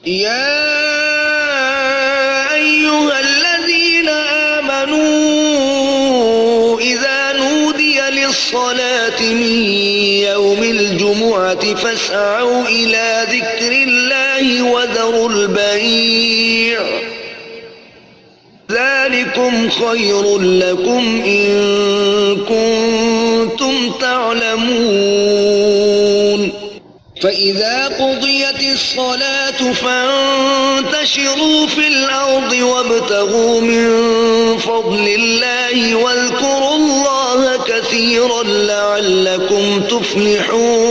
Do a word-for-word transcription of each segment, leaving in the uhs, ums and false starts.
يا أيها الذين آمنوا إذا نودي للصلاة من يوم الجمعة فاسعوا إلى ذكر الله وذروا البيع، ذلكم خير لكم إن كنتم تعلمون. فإذا قضيت الصلاة فانتشروا في الأرض وابتغوا من فضل الله واذكروا الله كثيرا لعلكم تفلحون.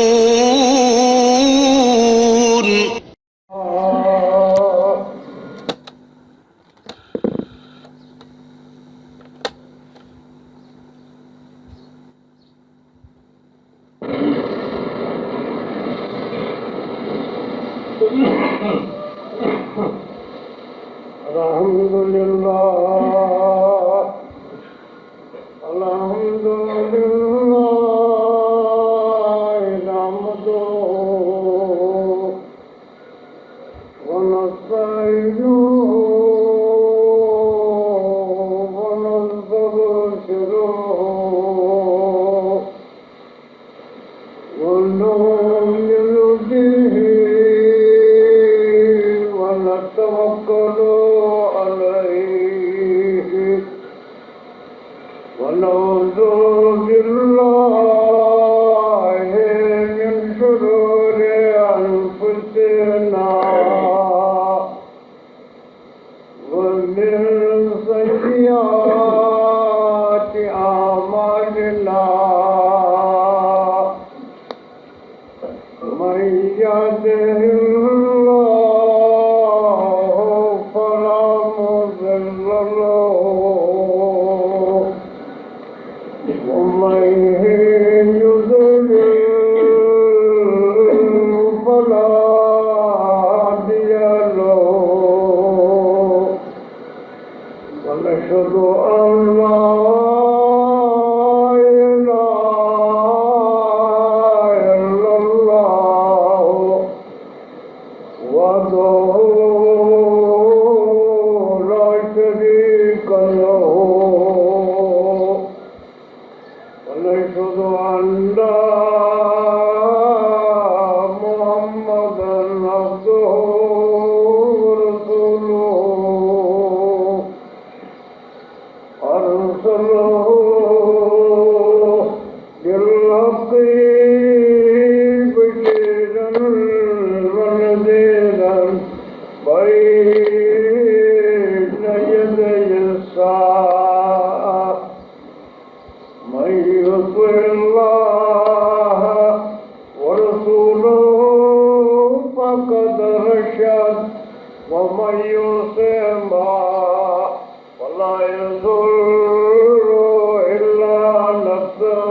الحمد لله، الحمد لله نحمده ونستعينه ونستغفره ونؤمن به ونتوكل عليه ونعوذ بالله من شرور أنفسنا ومن سيئات أعمالنا. من يهده الله فلا مضل له، ومن يضلل فلا هادي له. ونشهد أن لا إله إلا الله وحده لا شريك له. ونشهد أن محمدا عبده ورسوله. أرسله بالحق بشيرا ونذيرا بين يدي الساعة. من يطع الله ورسوله فقد رشد، ومن يعصهما فلا يضر إلا نفسه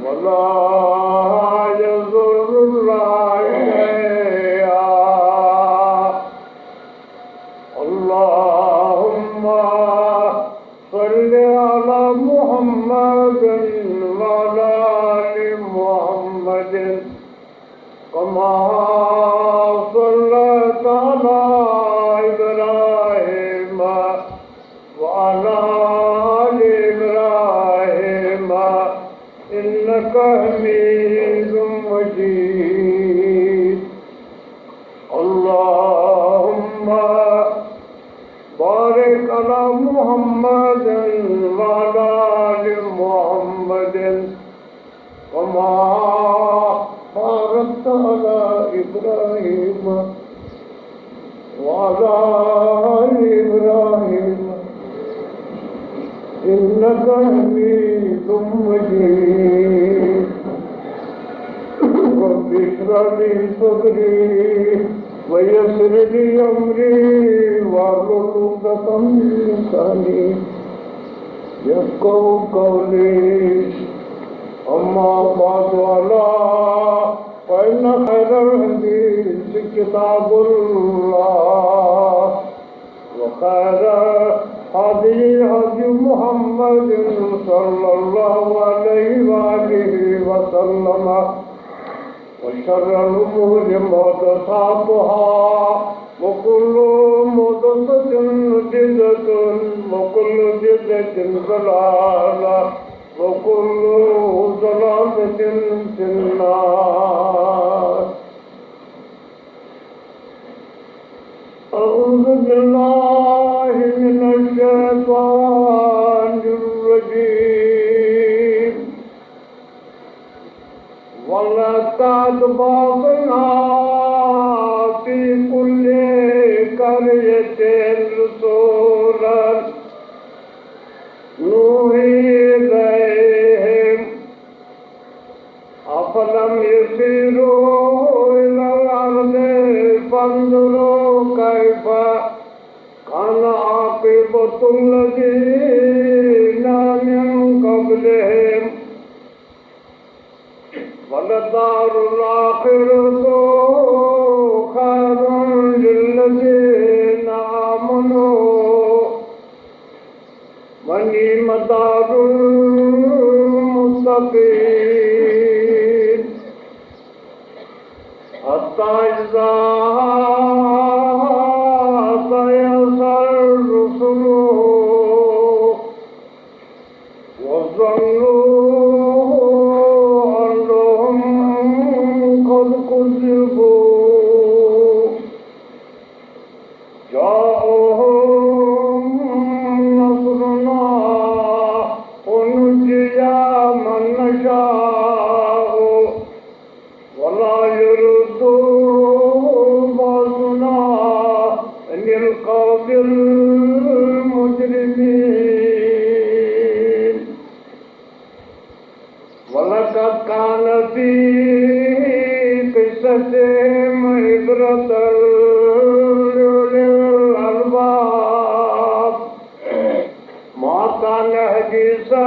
ولا يضر الله شيئا. اللهم صل على محمد وعلى آل محمد كما صليت على إبراهيم وعلى آل إبراهيم إنك حميد مجيد. اللهم بارك على محمد وعلى آل محمد كما باركت على إبراهيم وعلى آل إبراهيم إنك حميد مجيد. رب اشرح لي صدري ويسر لي أمري واحلل عقدة من لساني يفقهوا قولي. أما بعد، ألا فإن خير الحديث كتاب الله، وخير الهدي هدي محمد صلى الله عليه وآله وسلم، شر الأمور محدثاتها، وكل محدثة بدعة، وكل بدعة ضلالة، وكل ضلالة في النار. أعوذ بالله من الشيطان الرجيم. ولقد بعثنا في كل قرية رسولا نوحي إليهم أفلم يسيروا إلى الأرض فانظروا كيف كان عاقبة الذين من قبلهم ولدار الآخرة خير للذين آمنوا ونعم دار المتقين. حتى إذا استيأس الرسل وظنوا أنهم قد كذبوا جاءهم نصرنا ونجي من نشاء ولا يرد بأسنا عن القوم المجرمين. ولقد كان في قصصهم عبرة لأولي الألباب. ما كان حديثا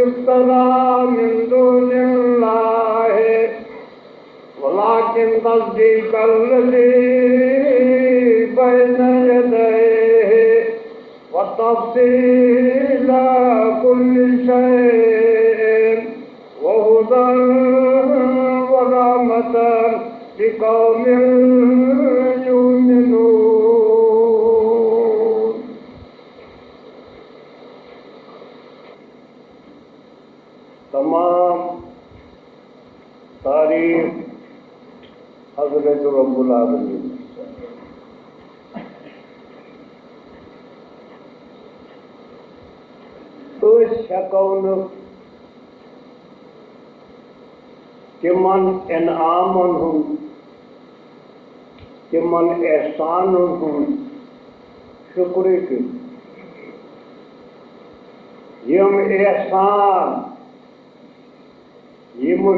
يفترى من دون الله ولكن تصديق الذي بين يديه وتفصيل كل شيء وهدى ورحمة لقوم يؤمنون. تمام تعریف حضرت رب العالمین۔ أسۍ ہٮ۪کو نہٕ تِمن انعامن ہُنٛد، تِمن احسانن ہُنٛد شُکرٕے کٔرِتھ۔ یِم احسان، یِم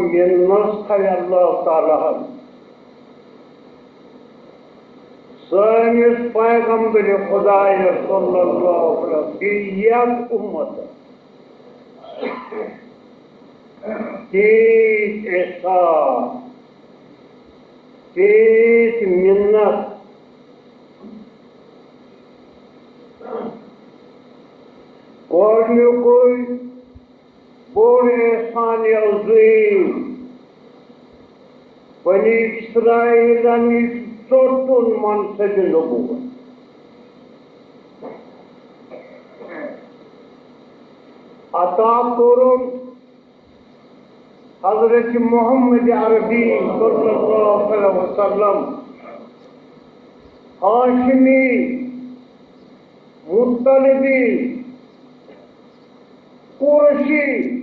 منت تھایہِ اللہ تعالیٰ ہن سٲنِس پیغمبر خدایس صلی اللہ علیہ وسلم، بیٚیہِ یتھ امتس۔ تیٖتۍ احسان، تیٖتۍ منت۔ گۄڈنیُکُے بوٚڑ احسان عظیم، بنی اسرائیلن نِش ژوٚٹُن منصب نبوت۔ عطا کوٚرُن حضرت محمد عربی صلی اللہ علیہ وسلم، ہاشمی، مطلبی، قرشی،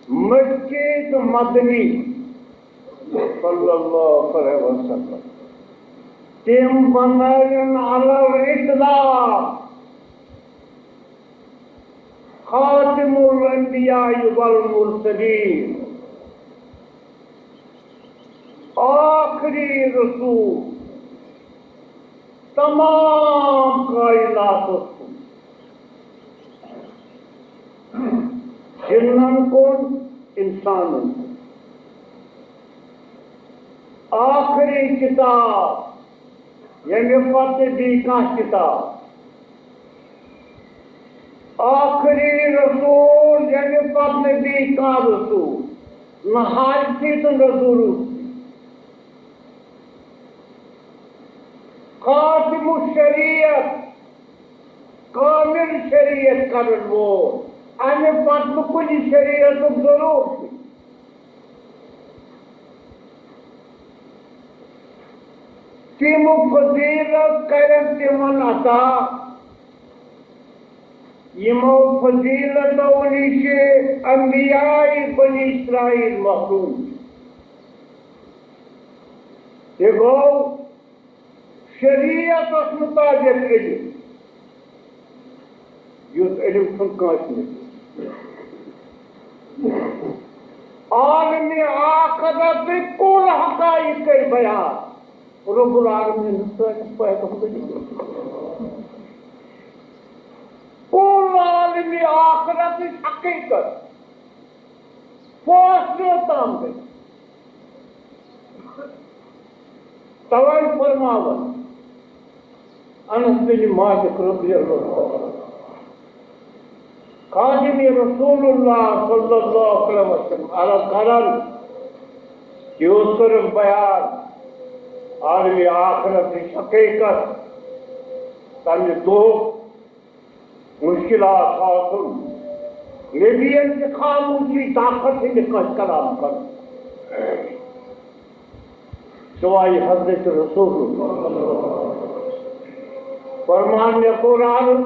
مکی تہٕ مدنی صلی اللہ علیہ وسلم۔ تِم بنٲوِن علی الاطلاق خاتم الانبیاء والمرسلین، آخری رسول تمام کائناتس کُن، جنن کُن، انسانن کُن۔ آخری کتاب، ییٚمہِ پتہٕ بیٚیہِ کانٛہہ کتاب۔ آخری رسول، ییٚمہِ پتہٕ نہٕ بیٚیہِ کانٛہہ رسول۔ نہ حاجتی تہٕ نہ ضروٗرتی۔ خاتم الشریعت، کامل شریعت کرن وول، امہِ پتہٕ نہٕ کُنہِ شریعتُک ضروٗرت۔ تِم فضیلت کرن تِمن عطا، یِمو فضیلتو نِش انبیاء بنی اسرائیل محروم چھِ۔ یہِ گوٚو شریعتس مطابق علم، یُس علم چھُنہٕ کٲنٛسہِ نِش۔ عالمِ آخرتٕکۍ کُل حقائق کٔرۍ بیان۔ رب العالمین سٲنِس پیغمبرس کُل عالمِ آخرتٕچ حقیقت فٲصلہٕ تام گٔے۔ توے فرماوان انس بن مالک رضی اللہ عنہ، خادم رسول اللہ صلی اللہ علیہ وسلم عرض کران، یہِ اوس کٔرٕکھ بیان عالمِ آخرتٕچ حقیقت، تمہِ دۄہُک مشکلات آسُن، نبیَن تہِ خاموشی طاقت ہیٚکہِ کٲنٛسہِ کلام کرُن۔ سوائے حضرت رسول اللہ۔ فرمان مےٚ کوٚر عرض،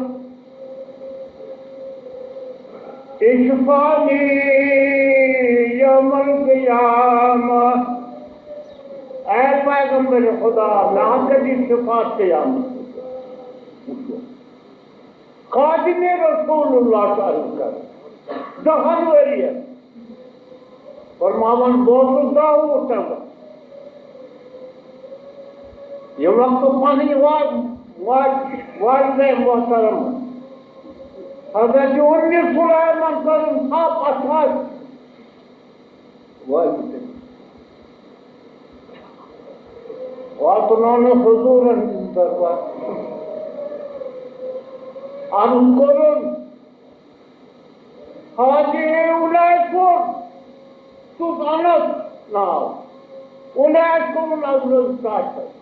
اشفانی یوم القیامہ، اے پیغمبر خدا، مےٚ ہا کٔرۍ شفاعت قیامت۔ خادم رسول اللہ چھُ عرض کران، دَہَن ؤرین۔ فرماوان، بہٕ اوسُس دَہ وُہُر تَمہِ وقتہٕ۔ ییٚمہِ وقتہٕ پنٕنۍ وا-، وا-، والدین محترم حضرت اُمِّ سُلَیمان کٔرٕن ژھاپ اَتھٕ۔ والدین۔ واتناونہٕ حضوٗرن ہٕنٛدِس دربار۔ عرض کوٚرُن، حاجی انیس کوٚر، سُہ اوس انس ناو۔ انیس کوٚرُن از روزِ کاشتس۔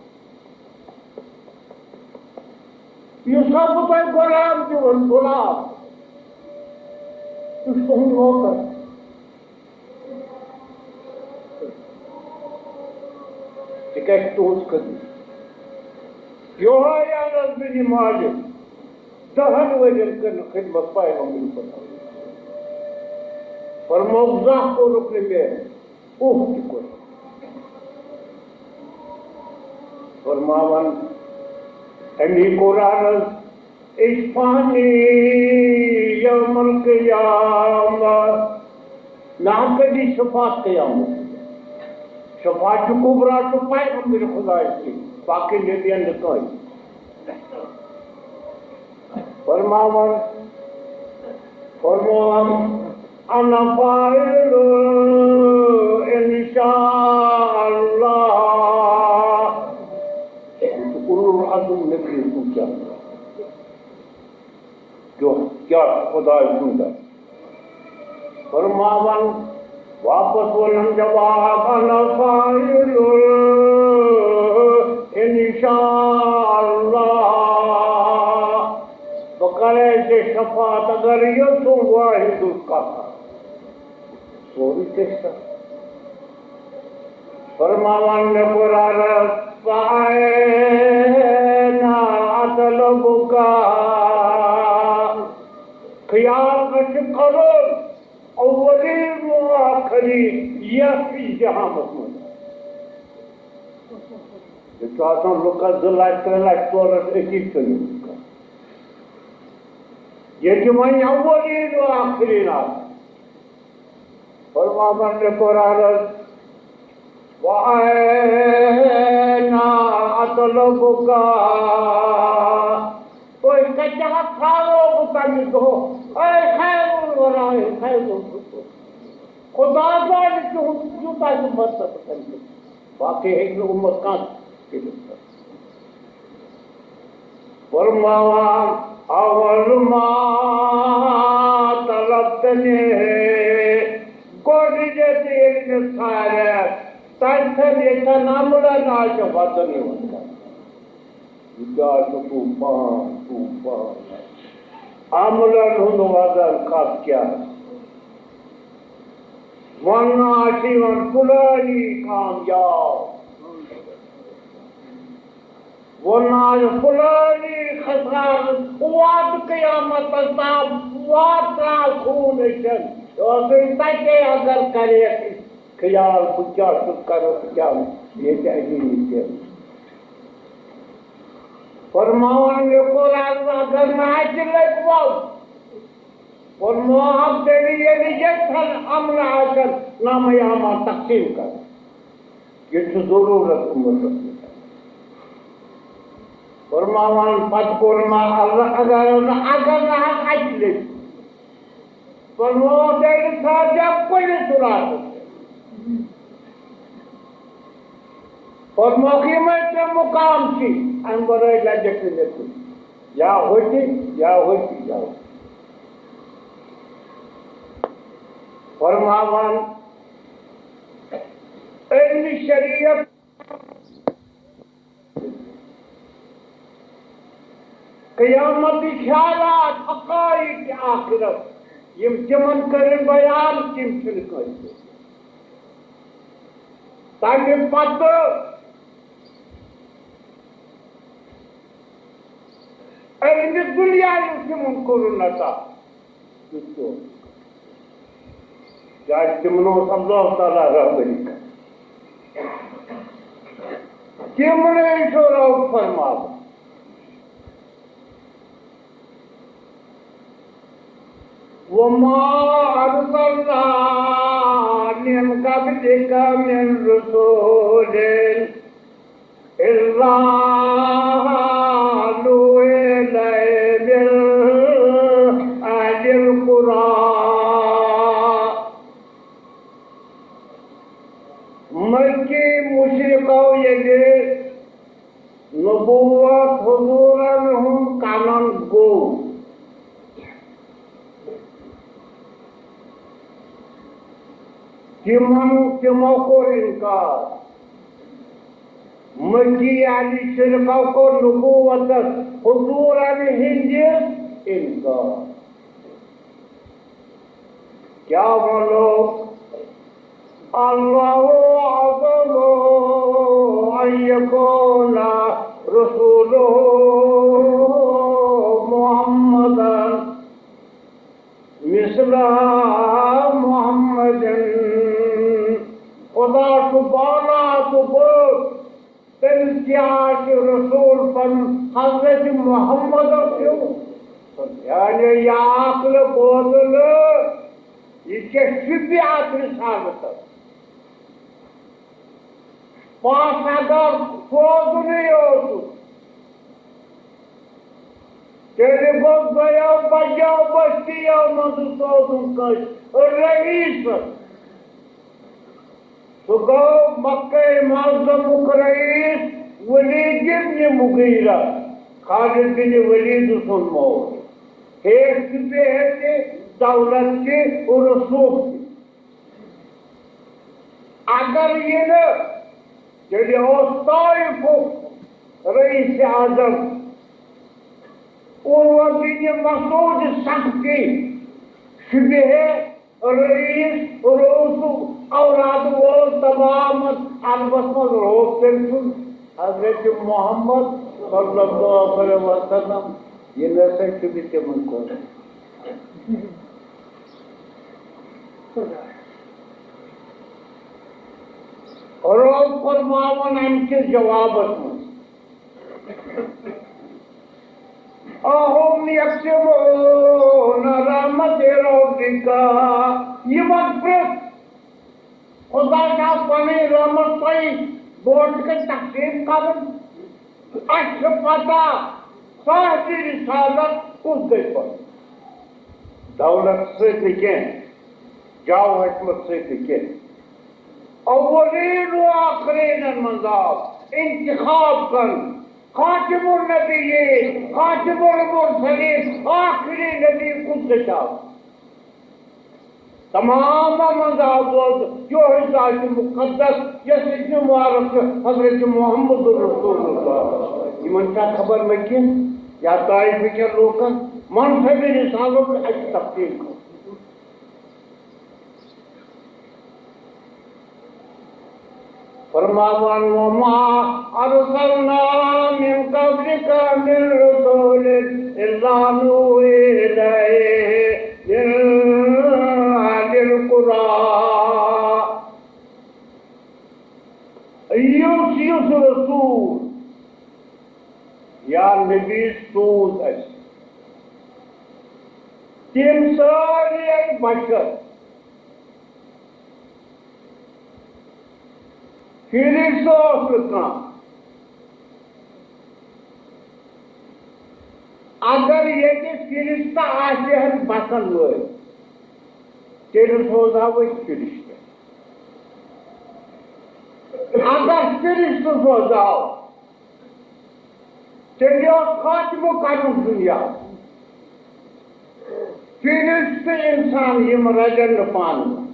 یُس ہا بہٕ تۄہہِ غلام دِوان، غلام، یہِ چھُ تُہُنٛد نوکر۔ تِکیٛازِ تُہٕنٛز خدمت۔ یِہوٚے انس بن مالک، دَہَن ؤرین کٔرٕن خدمت پیغمبر خدا۔ فرمووُکھ، زانٛہہ کوٚرُکھ نہٕ مےٚ اوٚہ تہِ کوٚر۔ فرماوان، اَمی کوٚر عرض، اشفانی یوم القیامہ۔ مےٚ ہا کٔرۍ شفاعت قیامت۔ شفاعت کبریٰ چھُ پیغمبر خدایس سۭتۍ، باقی نبین نہٕ کٲنٛسہِ۔ فرماوان، فرماوان، انا فاعل ان شاء اللہ۔ اولو العزم نبی سُنٛد کیٛاہ؟ کیٛاہ، کیٛاہ خداے سُنٛد؟ فرماوان، واپس وَنان جواب، انا فاعل ان شاء اللہ۔ بہٕ کرے ژےٚ شفاعت اگر یژھُن واحد القہار۔ سورُے قصہ۔ فرماوان مےٚ کوٚر عرض، فأین اطلبک؟ خیال گژھِ کرُن، اولی و آخری یتھ اجتحامس منٛز۔ ییٚتہِ چھُ آسان لُکس زٕ لچھ، ترٛےٚ لچھ، ژور لچھ، أتی چھُ یہِ لُکن۔ ییٚتہِ وۄنۍ اولی و آخری آسان۔ فرماوان مےٚ کوٚر عرض، وأین اطلبک؟ تُہۍ کتہِ حظ ژھانٛڈو بہٕ تَمہِ دۄہ؟ اے خیر الورا، اے خیر الرسل۔ خدا زانہِ تِہُنٛد یوٗتاہ چھُ مدد کران۔ باقٕے ہیٚکہِ نہٕ اُمت کانٛہہ کٔرِتھ۔ فرماوان، اول ما طلبتنی، کوٹھ دِتھ ییٚلہِ مےٚ ژھارٮ۪کھ، تَتہِ ییٚتٮ۪ن عملن آسہِ وَدُن یِوان کرنہٕ۔ یہِ کیٛاہ چھُ طوٗفان، طوٗفان؟ عملن ہُنٛد وزن کَتھ کیٛاہ؟ وَننہٕ آسہِ یِوان فلٲنی کامیاب، ووٚن آز فلٲنی خسارٕ ووت قیامتس تام، ووت ترٛاو خوٗن أچھن۔ یہِ اوسُے تَتے اگر کریکھ خیال، بہٕ کیٛاہ چھُس کران، بہٕ کیٛاہ ییٚتہِ اَنہِ یہِ تہِ۔ فرماوان، مےٚ کوٚر عرض، اگر نہٕ اَتہِ لٔگۍ وَو۔ فرماوان، تیٚلہِ ییٚلہِ ییٚتھٮ۪ن اَمنہٕ آسن، نامہٕ اعمال تقسیٖم کرن۔ یہِ چھُ ضروٗرت اُمتس منٛز۔ فرماوان پتہٕ کوٚر ما عرض، اگر نہٕ، اگر نہٕ حظ اَکہِ لٹہِ۔ فرموو تیٚلہِ تھٲوزٮ۪کھ کُنہِ صورتس پٮ۪ٹھ۔ فرمووُکھ یِمے ترٛےٚ مُقام چھِ، اَمہِ ورٲے لجکھ نہٕ مےٚ کُنہِ۔ یا ہوٚتہِ، یا ہوٚتہِ، یا ہوٚتہِ۔ فرماوان علمِ شریعت، قیامتٕکۍ خیالات، حقائق آخرت، یِم تِمن کٔرِن بیان، تِم چھِنہٕ کٲنٛسہِ۔ تَمہِ پتہٕ علمِ دُنیا یُس تِمن کوٚرُن عطا، یُس تِمن اوس اللہ تعالیٰ رہبری کران۔ تِمنٕے چھُ رب فرماوان، وما أرسلنا من قبلك من رسول إلا نوحي إليه من أهل القرى۔ مکی مشرکو ییٚلہِ نبوت حضورن ہُنٛد کنن گوٚو، تِمن، تِمو کوٚر انکار۔ مکی یعنی شرکو کوٚر نبوتس، حضورن ہٕنٛدِ انکار۔ کیا ونو؟ الله أعظم أن يكون رسوله محمدا مثل محمد۔ خدا چھُ بالا تہٕ بوٚڑ۔ تٔمِس تہِ آسہِ رسول پنُن حضرت محمدس ہیوٗ۔ یعنی یہِ عقل بوزُن، یہِ چھےٚ شبیہت رسالتس۔ پس اگر سوزُنٕے اوسُس، تیٚلہِ گوٚژھ دۄیو بجو بستیو منٛزٕ سوزُن کٲنٛسہِ رئیسس۔ سُہ گوٚو مکہ معظمُک رئیس ولید ابن مغیرہ، خالد بن ولید سُنٛد مول۔ ہیٚکھ تہِ بیٚہتھ تہِ، دولت تہِ، رسوخ تہِ۔ اگر یہِ نہٕ، تیٚلہِ اوس طائفُک رئیس اعظم عروہ بن مسعود سختی، شبیہ رئیس، رؤوس اولاد وول تمام عربس منٛز رؤوف تٔمۍ سُنٛد حضرت محمد صلی اللہ علیہ وسلم۔ یہِ نہ سا چھُ نہٕ تِمن کوٚرمُت۔ رؤوف فرماوان اَمہِ کِس جوابس منٛز، أهم يقسمون رحمة ربك؟ یِمن پرٛژھ، خدا چھا پنٕنۍ رحمت تۄہہِ برونٛٹھ کَنہِ تقسیٖم کرُن؟ اَسہِ چھِ پتہ صاحبِ رسالت کُس گٔے پٲدٕ؟ دولت سۭتۍ نہٕ کینٛہہ، جاو حکمت سۭتۍ نہٕ کینٛہہ۔ اولین و آخرینن منٛز آو انتخاب کرنہٕ۔ خاتم النبیین، خاتم المرسلین، آخری نبی کُس گژھِ آسُن؟ تمامو منٛز آو دۄد یوہے ذات مقدس، یۄس اسہِ مبارک چھِ حضرت محمد رسول اللہ۔ یِمن چھا خبر مےٚ کینٛہہ؟ یا طائفہٕ کٮ۪ن لوٗکن منصب رسالت اَتہِ تبلیغ کٔر؟ فرماوان، وما ارسلنا من قبلک من رسول الا نوحی الیہ من اہل القری۔ یُس یُس رسول یا نبی سوٗز اَسہِ، تِم سٲری بشر، فرشتہٕ اوس نہٕ کانٛہہ۔ اگر ییٚتہِ فرشتہٕ آسہِ ہن بسن وٲلۍ، تیٚلہِ سوزہاو أسۍ فرشتہٕ۔ اگر فرشتہٕ سوزہاو، تیٚلہِ اوس خاتمہٕ کرُن دُنیا۔ فرشتہٕ اِنسان یِم رلن نہٕ پانہٕ ؤنۍ۔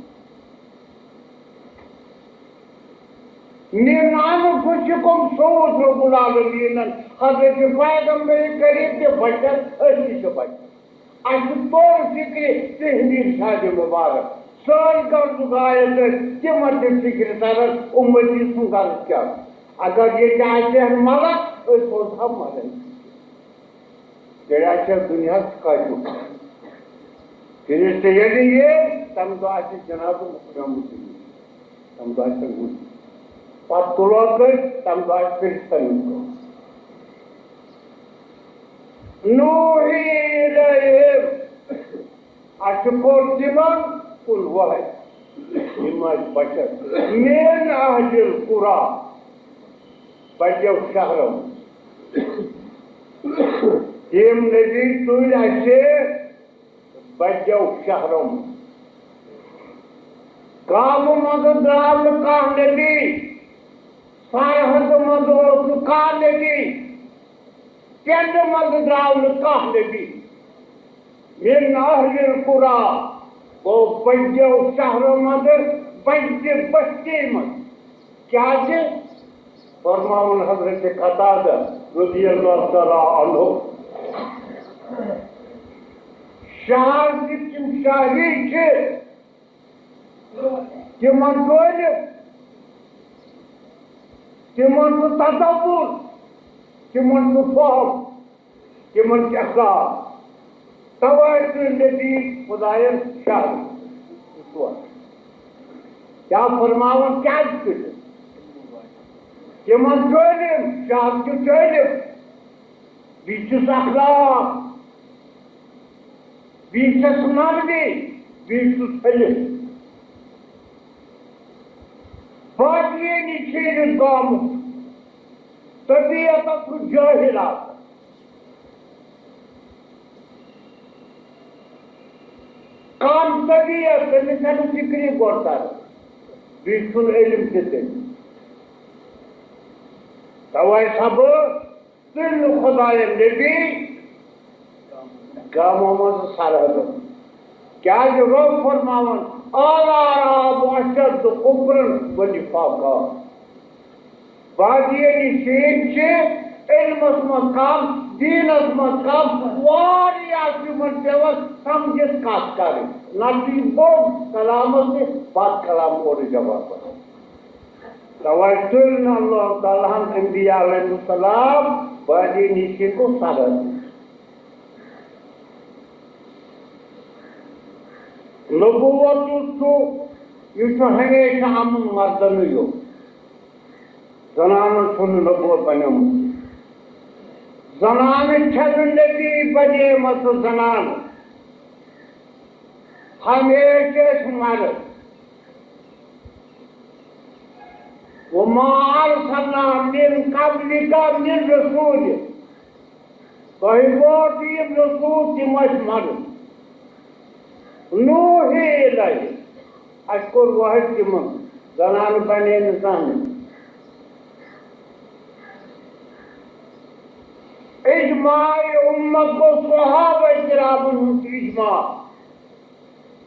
من انفسکم سوٗز رب العالمیٖنن حضرت پیغمبر کریم تہِ بشر، أسۍ تہِ چھِ بشر۔ اَسہِ توٚر فِکرِ تِہِنٛدِ اِرشادِ مُبارک۔ سٲنۍ غرض و غایت ٲسۍ تِمن تہِ فِکرِ تران، اُمتی سُنٛد غرض کیٛاہ؟ اگر ییٚتہِ آسہِ ہن ملک، أسۍ سوزہو ملک۔ تیٚلہِ آسہِ ہا دُنیاہس کتیُک۔ فرشتہٕ ییٚلہِ یِیہِ، تَمہِ دۄہ آسہِ جناب مُکرمُت۔ تَمہِ دۄہ آسہِ وُنہِ۔ پتہٕ تُلو تُہۍ، تَمہِ دۄہ آسہِ فرشتن ہُنٛد دۄہ۔ نوحی الیہم، اَسہِ کوٚر تِمن کُن وحی، یِم ٲسۍ بشر، من اہل القری، بجو شہرو۔ یِم نبی تُلۍ اَسہِ بجو شہرو۔ گامہٕ منٛزٕ درٛاو نہٕ کانٛہہ نبی، سرحدٕ منٛزٕ اوس نہٕ کانٛہہ نبی، ٹٮ۪نٛڈٕ منٛزٕ درٛاو نہٕ کانٛہہ نبی۔ من اہل القری، گوٚو بجو شہرو منٛزٕ، بجہِ بستی منٛز۔ کیٛازِ؟ فرماوان حضرت قتادہ رضی اللہ تعالیٰ عنہ، شہر تہِ تِم شہری چھِ، تِمن چھُ علم، تِمن چھُ تصور، تِمن چھُ فہم، تِمن چھُ اخلاق۔ توے تُلۍ نبی خداین شہر تور۔ کیٛاہ فرماوان، کیٛازِ تُلۍ؟ تِمن چھُ علم، شہر چھُ علم۔ بیٚیہِ چھُس اخلاق، بیٚیہِ چھَس نرمی، بیٚیہِ چھُس حلم۔ باقیَن یہِ چھِ أمِس گامُک طبیعت اَکھ جٲہِل آسان۔ کم طبیعت، تٔمِس چھَنہٕ فِکرِ گۄڈٕ تَران، بیٚیہِ چھُنہٕ علم تہِ تٔمِس۔ تَوَے سَبہٕ تُلۍ نہٕ خۄدایَن نبی گامو منٛز سرحدو۔ کیٛازِ رۄب فرماوان، "الا رعب اشد کفرا و نفاقا۔" بادیانی شیٖن چھِ علمس منٛز کم، دیٖنس منٛز کم، واریاہ چھِ یِمن پٮ۪وان سمجھِتھ کتھ کرٕنۍ۔ نتہٕ چھُ یہِ بوٚڑ کلامس تہِ بد کلام اورٕ جواب کران۔ توے تُلۍ نہٕ اللہ تعالیٰ ہن انبیاء علیہ السلام بادی نِشی کو سرد۔ نبوت یُس چھُ، یہِ چھُ ہمیشہ امن مردنٕے یوت۔ زنانن چھُنہٕ نبوت بنیومُت۔ زنانہٕ چھَنہٕ نبی بنیمژٕ زنانہٕ۔ ہمیشہ ٲسۍ مرد۔ وما ارسلنا من قبلک من رسول۔ تۄہہِ ووت یِم رسول، تِم ٲسۍ مرد۔ نوحی الیہ، اَسہِ کوٚر وحی تِمن، زنانہٕ بنے نہٕ زانٛہہ۔ اجماع امت گوٚو صحابہ کرامن ہُنٛد اجماع۔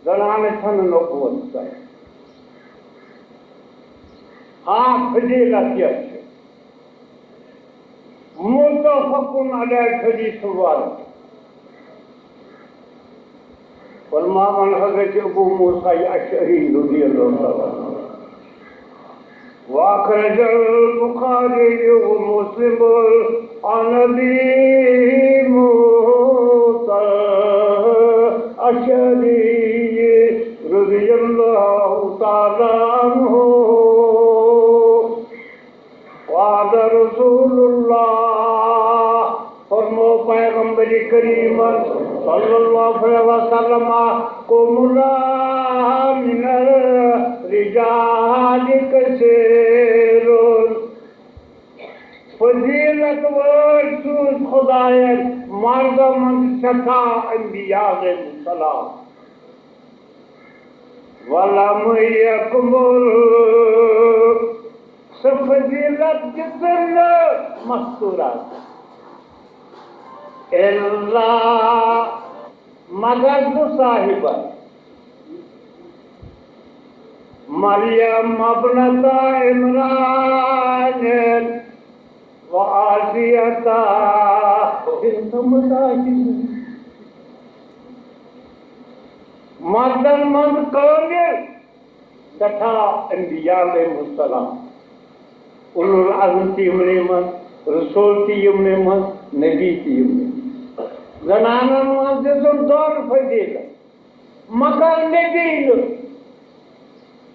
زنانہٕ چھَنہٕ نبوت سۭتۍ۔ ہاں، فضیلت کیٛاہ چھِ؟ متفق علیہ حدیث مبارک۔ فرماوان حضرت ابو موسیٰ اشعری رضی اللہ تعالیٰ عنہ، وأخرج البخاري ومسلم عن أبي موسى الأشعري رضي الله تعالى عنه، قال رسول الله، فرمو پیغمبر کریم صلی اللہ علیہ وسلم، کملا من الرجال کثیر، فضیلت وٲلۍ سوٗز خۄدایَن مردو منٛز سٮ۪ٹھاہ انبیاء علیہ السلام۔ ولم یکمل، سۄ فضیلت دِژٕن نہٕ مستورات الا، مگر زٕ صاحبہ، مریم ابنت عمران و آسیہ بنت مزاحم۔ مردن منٛز کٲمل سٮ۪ٹھاہ انبیاء علیہ السلام، اولو العزم تہِ یِمنٕے منٛز، رسول تہِ یِمنٕے منٛز، نبی تہِ یِمنٕے منٛز۔ زنانن منٛز دِژٕن دۄن فضیلت، مگر نبی نہٕ۔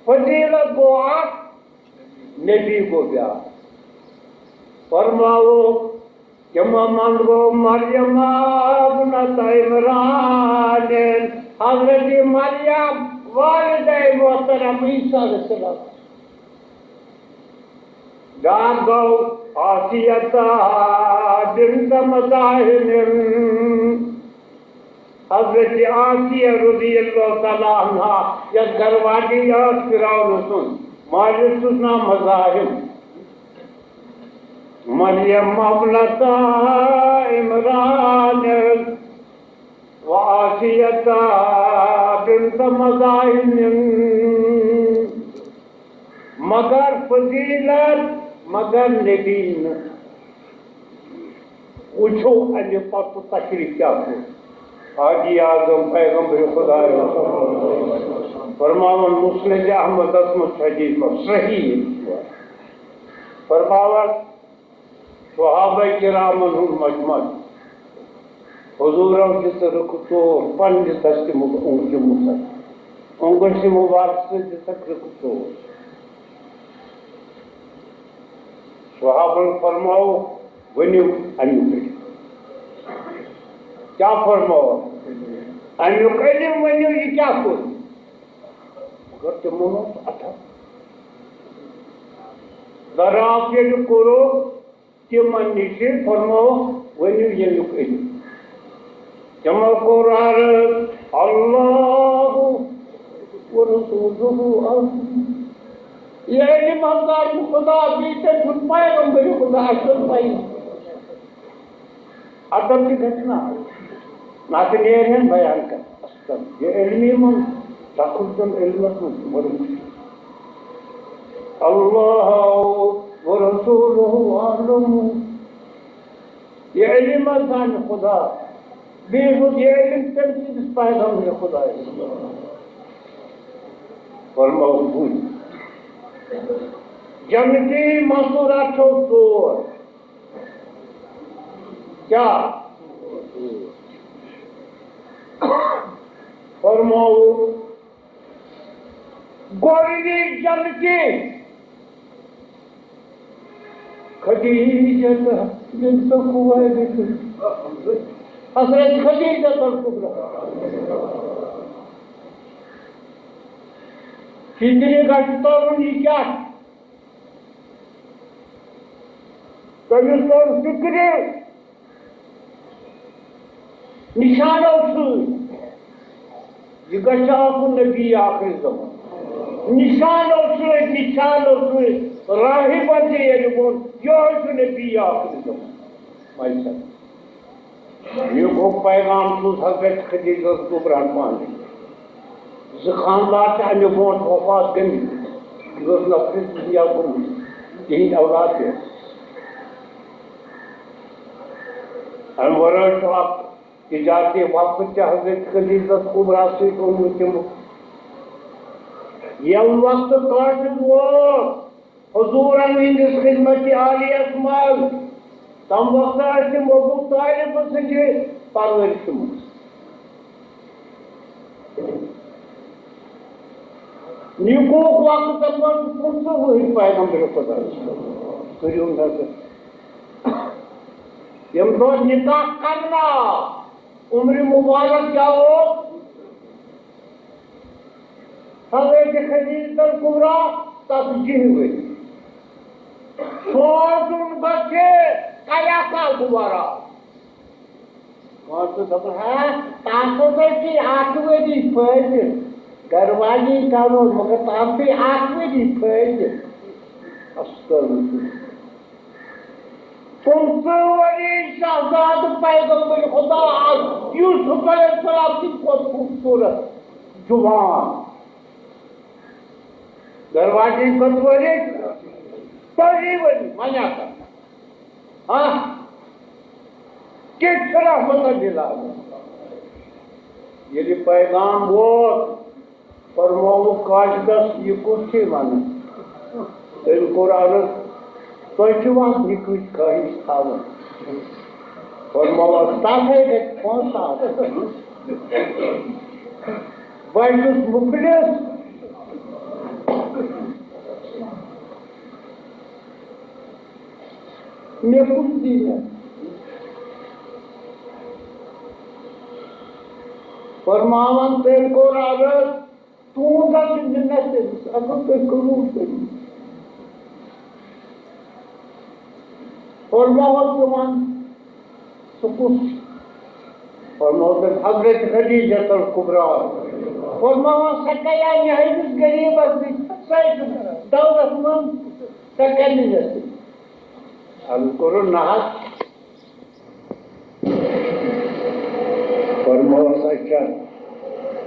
فضیلت گوٚو اکھ، نبی گوٚو بیٛاکھ۔ فرماوو، تِمو منٛز گوٚو مریم ابنت عمران، حضرت مریم والدہ محترم عیسیٰ علیہ السلام۔ بیٛاکھ گوٚو آسیہ بنت مزاحم، حضرت آسیہ رضی اللہ تعالیٰ عنہا، یۄس گھر واجی ٲس فرعون سٕنٛز، مٲلِس چھُس ناو مزاحم۔ مریم ابنت عمران و آسیہ بنت مزاحم، مگر فضیلت، مگر نبی نہٕ۔ وٕچھو اَمہِ پتہٕ تشریح کیٛاہ کوٚر۔ حاجی اعظم پیغمبر خدا فرماوان مسند احمدس منٛز چھُ حدیث پاک صحیح۔ فرماوان صحابہ کرامن ہُنٛد مجمع۔ حضورن دِژ رٕکہٕ ژور پننہِ دستہِ مُب-، اونٛگجہِ مُبارک۔ اونٛگجہِ مُبارک سۭتۍ دِژکھ رٕکہٕ ژور۔ صحابن فرماوُکھ، ؤنِو اَمیُک علم۔ کیٛاہ فرماوُکھ؟ اَمیُک علم ؤنِو، یہِ کیٛاہ کوٚر؟ مگر تِمن اوس اَتھس ضراب ییٚلہِ کوٚرُکھ، تِمن نِش فرمووُکھ، ؤنِو ییٚمیُک علم۔ تِمو کوٚر عرض، اللہ و رسولہ اعلم۔ یہِ علم حظ زانہِ خدا، بیٚیہِ تٔمۍ سُنٛد پیغمبر خدا، اَسہِ چھُنہٕ پَیی۔ ادب تہِ گژھِ نہ آسُن۔ نتہٕ نیرِ ہن بیان کرنس تل۔ یہِ علمی منٛز، تخصصن علمس منٛز، بڑٕ مُشکل۔ اللہ و رسولہ اعلم۔ یہِ علم زانہِ خدا۔ بیٚیہِ روٗد یہِ علم تٔمۍ سٕنٛدِس پیغمبر خدایس۔ فرماوُن بوٗزِو۔ جنتی مستورات چھو ژور۔ کیٛاہ؟ فرماوُکھ، گۄڈٕنِچ جنتی خدیجہ بنت خویلد، حضرت خدیجہ الکبریٰ۔ فکرِ گژھِ ترُن، یہِ کیٛاہ؟ تٔمِس توٚر فِکرِ، نِشانو سۭتۍ، یہِ گژھِ آسُن نبی آخر زمان۔ نِشانو سۭتۍ، نِشانو سۭتۍ، راہبن تہِ ییٚلہِ ووٚن، یِہوٚے چھُ نبی آخر زمان۔ مایہِ صٲب۔ یہِ گوٚو پیغام سوٗز حضرت خدیجہ الکبریٰ ہن پانے۔ زٕ خانٛدار چھِ اَمہِ برونٛٹھ وفات گٔمٕتۍ۔ یہِ اوس نفرِ دُنیا گوٚمُت، تِہِنٛدۍ اولاد تہِ ٲسۍ۔ اَمہِ ورٲے چھُ اکھ تجارتی وقت تہِ حضرت خدیجہ کبریٰ سۭتۍ اوٚنمُت تِمو۔ ییٚمہِ وقتہٕ قاصد ووت، حضوٗرن ہٕنٛدِس خدمتِ عالیَس منٛز، تَمہِ وقتہٕ ٲسۍ تِم ابو طالب سٕنٛدِ پرورشہِ منٛز۔ نکاحُک وقت تَمہِ منٛز پٕنٛژٕہ ؤہٕرۍ پیغمبر خۄدایَس۔ کٔرِو نظر۔ ییٚمہِ دۄہ نکاح کرنہٕ آو، عمرِ مبارک کیٛاہ اوس؟ حضرت خدیجہ الکبریٰ ژتجی ؤری۔ سوزُن گژھِ کیٛاہ کال دوبارہ؟ کٲنٛسہِ دَپان، ہا، تَتھ ہسا چھِ اَکھ ؤری فٲصلہٕ۔ گرٕ واجی کَرُن، مگر تَتھ چھِ اَکھ ؤری فٲصلہٕ۔ اَصٕل۔ پٕنٛژٕہ ؤری شہزادٕ پیغمبر خدا آز یوسف علیہ السلام سٕنٛدِ کھۄتہٕ خوٗبصوٗرت جوان۔ گرٕ واجِنۍ کٔژ ؤری؟ ژَتجی ؤری، وۄنۍ ہسا۔ ہاں؟ کِتھ چھُ رحمت اللہ؟ ییٚلہِ پیغام ووت، فرمووُکھ قاصدس، "یہِ کُس چھُے وَنان؟" تٔمۍ کوٚر عرض، "تۄہہِ چھُوا نِکٕچ خٲہِش تھاوٕنۍ؟" فرمووُکھ، "تَتھے گژھِ پونٛسہٕ آسُن۔ بہٕ چھُس مُفلِس۔" مےٚ کُس دی مےٚ؟ فرماوان تٔمۍ کوٚر عرض، تُہُنٛد حظ چھُ مِنت تٔمِس، اگر تُہۍ قبوٗل کٔرِو۔ فرماوان ژٕ وَن، سُہ کُس چھُ؟ فرموو تٔمۍ حضرت خدیجہ الکبریٰ۔ فرماوان، سۄ کیٛاہ نِہٲوِس غریٖبس نِش، سۄے چھِ دولت مند، سۄ کیٛاہ نِیَس؟ عرض کوٚرُن، نہ حظ۔ فرمووس، اچھا،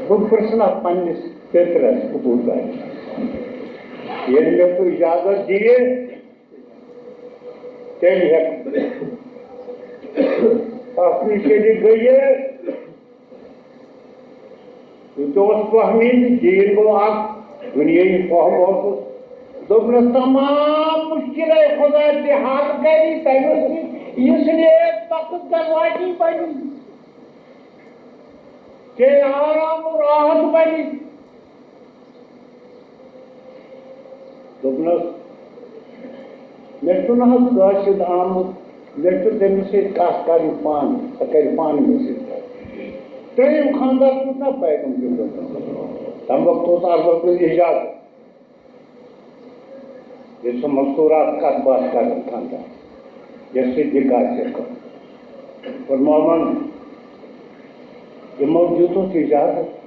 بہٕ پرٛژھنا پننِس پیٚترس ابو طالب۔ ییٚلہِ مےٚ سُہ اجازت دِیہِ، تیٚلہِ ہٮ۪کہٕ بہٕ۔ تَس نِش ییٚلہِ گٔیہِ، سُہ تہِ اوس فہمی، دیٖن گوٚو اکھ، دُنیٲیی فہم اوسُس۔ دوٚپنَس، تمام مُشکِلے خۄدا تہِ حل کَرِ تٔمِس نِش، یُس نیک بخت گرواٹی بَنہِ، ژےٚ آرام و راحت بَنہِ۔ دوٚپنَس، مےٚ چھُنہٕ حظ قٲصد آمُت، مےٚ چھُ تٔمِس سۭتۍ کَتھ کَرٕنۍ پانہٕ، سۄ کَرِ پانہٕ مےٚ سۭتۍ کَتھ۔ ترٛیٚیِم خانٛدر چھُس نہ پیغمبر۔ تَمہِ وقتہٕ اوس عربَس منٛز اجازت۔ ییٚلہِ سُہ مستوٗرات کَتھ باتھ کَرن خانٛدار، یَتھ سۭتۍ نِکاح چھِ کران۔ فرماوان، یِمو دیُتُکھ اجازت،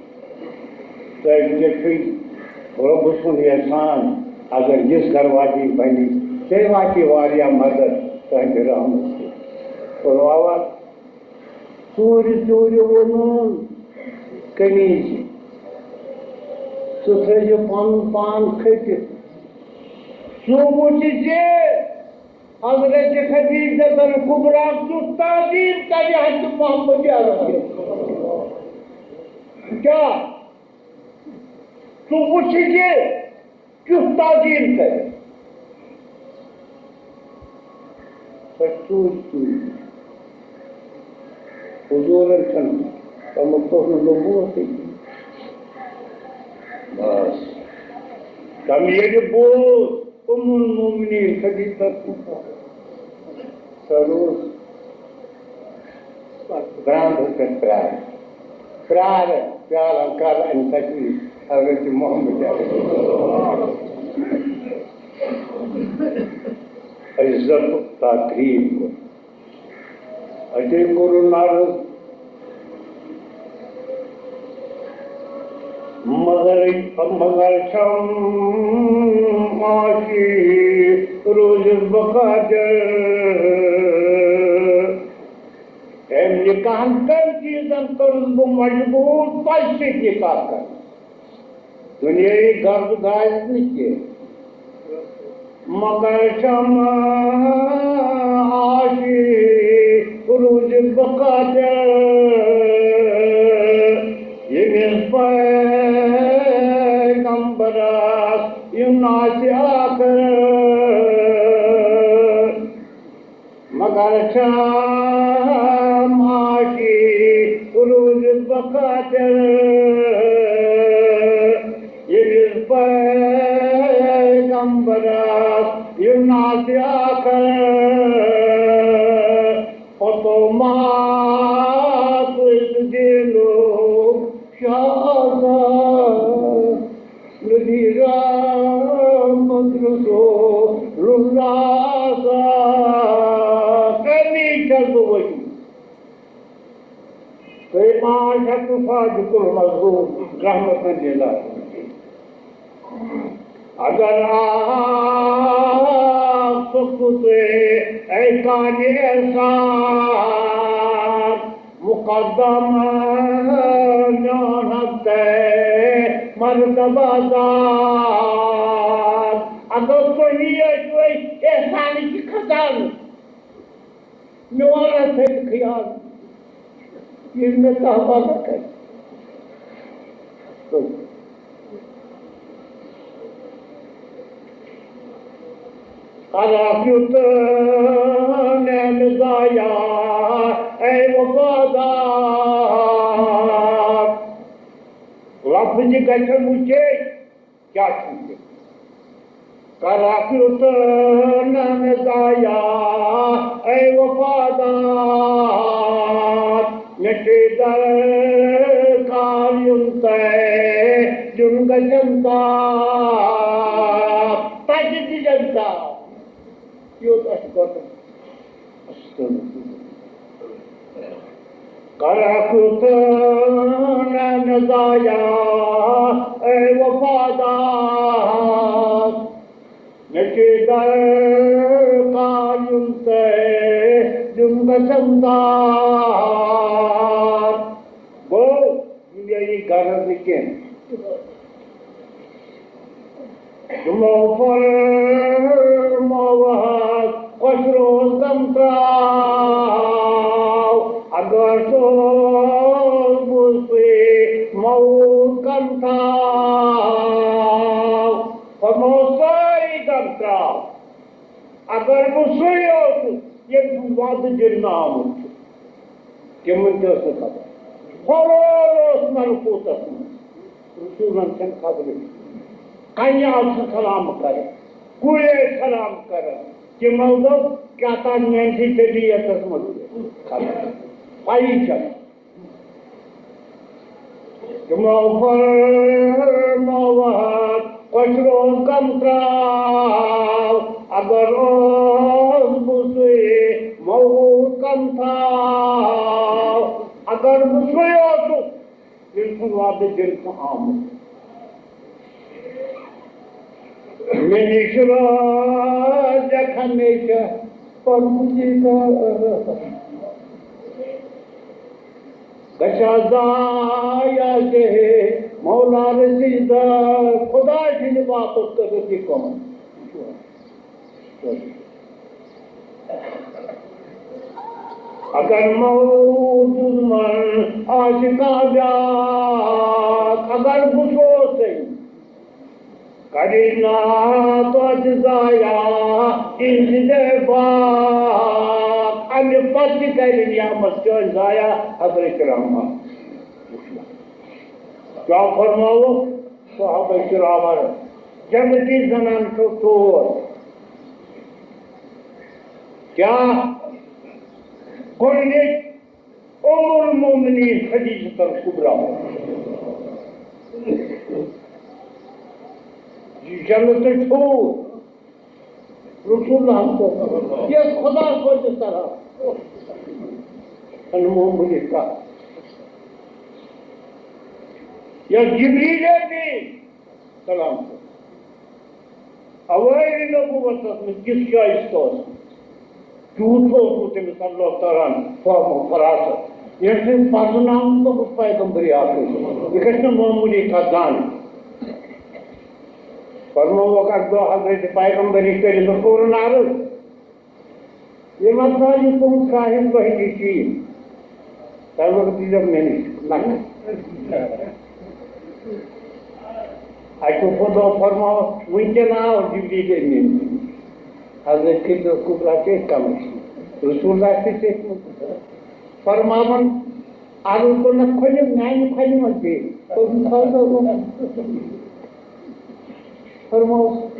تۄہہِ پٮ۪ٹھ چھُے رۄبہٕ سُنٛد احسان، اگر یِژھ گرٕ واجِنۍ بَنہِ، تۄہہِ واتہِ واریاہ مدد تُہٕنٛدِ رحمتہٕ سۭتۍ۔ فرماوان، ژوٗرِ ژوٗرِ ووٚنُن قمیٖض، ژٕ تھٲیزِ پَنُن پان کھٔٹِتھ۔ سُہ وُچھِ زِ حضرت خدیجہ الکبریٰ کیُتھ تعظیم کرِ حضرت محمد عربی۔ کیٛاہ؟ ژٕ وُچھِ زِ کیُتھ تعظیم کرِ۔ سۄ چھِ ژوٗرِ ژوٗرِ۔ حضوٗرن چھَنہٕ تَمیُک کوٚر نہٕ نبوتٕے۔ بس۔ تَمہِ ییٚلہِ بوٗز، اُم المومنیٖن خدیجہ، سۄ روٗز برٛانٛدَس پٮ۪ٹھ پرٛاران۔ پرٛاران، پیالان کَر اَمہِ تَکلیٖف حضرت محمد علیہ السلام۔ عزت و تقریٖب کوٚر۔ اَتے کوٚرُن عرض، مگر، مگر چھم عاشی روزِ بقادر۔ أمۍ نکاحن کن چیٖزن کوٚرُس بہٕ مجبوٗر تۄہہِ سۭتۍ نکاح کرنس۔ دُنیٲیی غرض گژھِ نہٕ کینٛہہ، مگر چھم عاشق روٗزِتھ بہٕ قٲدِر، ییٚمِس پیغمبرس یُن آسہِ ٲخٕر۔ مگر چھم عاشق روٗزِتھ بہٕ قٲدِر، ییٚمِس پیغمبرس یُن آسہِ ٲخٕر۔ پوٚتُم آسہِ دیٖنُک شاہ آسان، نبی رحمت رسول اللہ آسان۔ کمی چھس بہٕ وجود۔ تُہۍ ما چھِو صادق المصدوق رحمت اللہ؟ اگر آسُکھ تُہۍ اے کانہِ احسان، مقدم میون حق تہٕ مرتبہ دار۔ اگر تُہی ٲسِو اے احسانٕکۍ خزانہٕ، میون رَژھِ ہیٚتہِ خیال، ییٚلہِ مےٚ کانٛہہ مدد کرِ۔ کرکھ یُتھ نعمت ضایع، اے وفادار۔ لفظ گژھن وٕچھے، کیٛاہ چھُ یہِ؟ کرکھ یُتھ نعمت ضایع، اے وفادار۔ مےٚ چھُے درکار یُن تۄہہِ دیُن گژھن تار۔ تۄہہِ تہِ دیٖزٮ۪ن تار۔ یوٗت آسہِ گۄڈٕ۔ کرکھ یُتھ نعمت ضایع، اے وفادار۔ مےٚ چھُے درکار یُن تۄہہِ دیُن گژھن تار۔ گوٚو، دُنیٲیی غرض نہٕ کینٛہہ۔ تِمو فرمووہس، خۄش روز غم ترٛاو، اگر سوزوسٕے موت غم تھاو۔ فرمووس، سٲری غم ترٛاو۔ اگر بہٕ سُے اوسُس، ییٚمۍ سُنٛد وعدٕ دِنہٕ آمُت چھُ، تِمن تہِ ٲس نہٕ خبر۔ ہورٕ اوس ملکوٗتس منٛز، رسوٗلن چھَنہٕ خبرٕے۔ کنہِ آسہٕ سلام کران، کُلۍ ٲسۍ سلام کران، تِمو دوٚپ، کیٛاہ تام میٛانہِ سٕے طبیعتس منٛز خبر، پَیی چھَنہٕ۔ تِمو فرمووہس، خۄش روز غم ترٛاو، اگر اوس بہٕ سُے موت غم تھاو۔ اگر بہٕ سُے اوسُس، ییٚمۍ سُنٛد وعدٕ دِنہٕ چھُ آمُت۔ مےٚ نِش روزٮ۪کھ ہمیشہ پرمُدیٖدار۔ گژھِ ہا ضایع ژےٚ ہے مولا رسیٖدار۔ خۄداے سٕنٛدِ باپتھ کٔرِتھ یہِ کٲم۔ اگر موٗجوٗد من آسہِ کانٛہہ بیٛاکھ، اگر بہٕ سوزے، کَرِ نا توتہِ ضایع اِہِنٛدِ باغ۔ اَمہِ پتہٕ تہِ کَرِ نعمت چٲنۍ ضایع حضرت رحمان۔ کیٛاہ فرماوُکھ؟ صحابہ کرامن، جنتی زنان چھو ژور۔ کیٛاہ؟ گۄڈٕنِچ ام المومنین خدیجۃ الکبریٰ۔ یہِ جنتٕچ حور۔ رسول اللہ ہن کوٚر۔ یۄس خدا سوزِ طرح۔ المومنین کا۔ یۄس جبریل امین سلام چھُ۔ اوٲیی نبوتس منٛز کِس جایہِ چھُ اوسمُت؟ تیوٗت اوسمُت تٔمِس اللہ تعالیٰ ہن فہم و فراست، ییٚمہِ سۭتۍ پرزناوُن دوٚپُس پیغمبرٕے اکھ ٲسۍ۔ یہِ گژھِ نہٕ معموٗلی کتھ زانٕنۍ۔ فرمووُکھ اَکہِ دۄہ حضرت پیغمبر کریم کوٚرُن عرض، یہِ وَنسا یہِ تُہُنٛد صاحب تۄہہِ نِش یِیہِ، تَمہِ وقتہٕ دیٖزیو مےٚ نِش نقل۔ اَکہِ دۄہ فرمووُکھ، وٕنکٮ۪ن آو جبریل امیٖن۔ حضرت قبلہ کُبرا چھِ أتھۍ کمرَس منٛز۔ رسول اللہ تہِ چھِ أتھۍ منٛز۔ فرماوان، عرض کوٚر نہ کھۄلہِ، میانہِ کھۄلہِ منٛز بیٚیہِ۔ کوٚرُن سودا ووٚن۔ فرمووُس،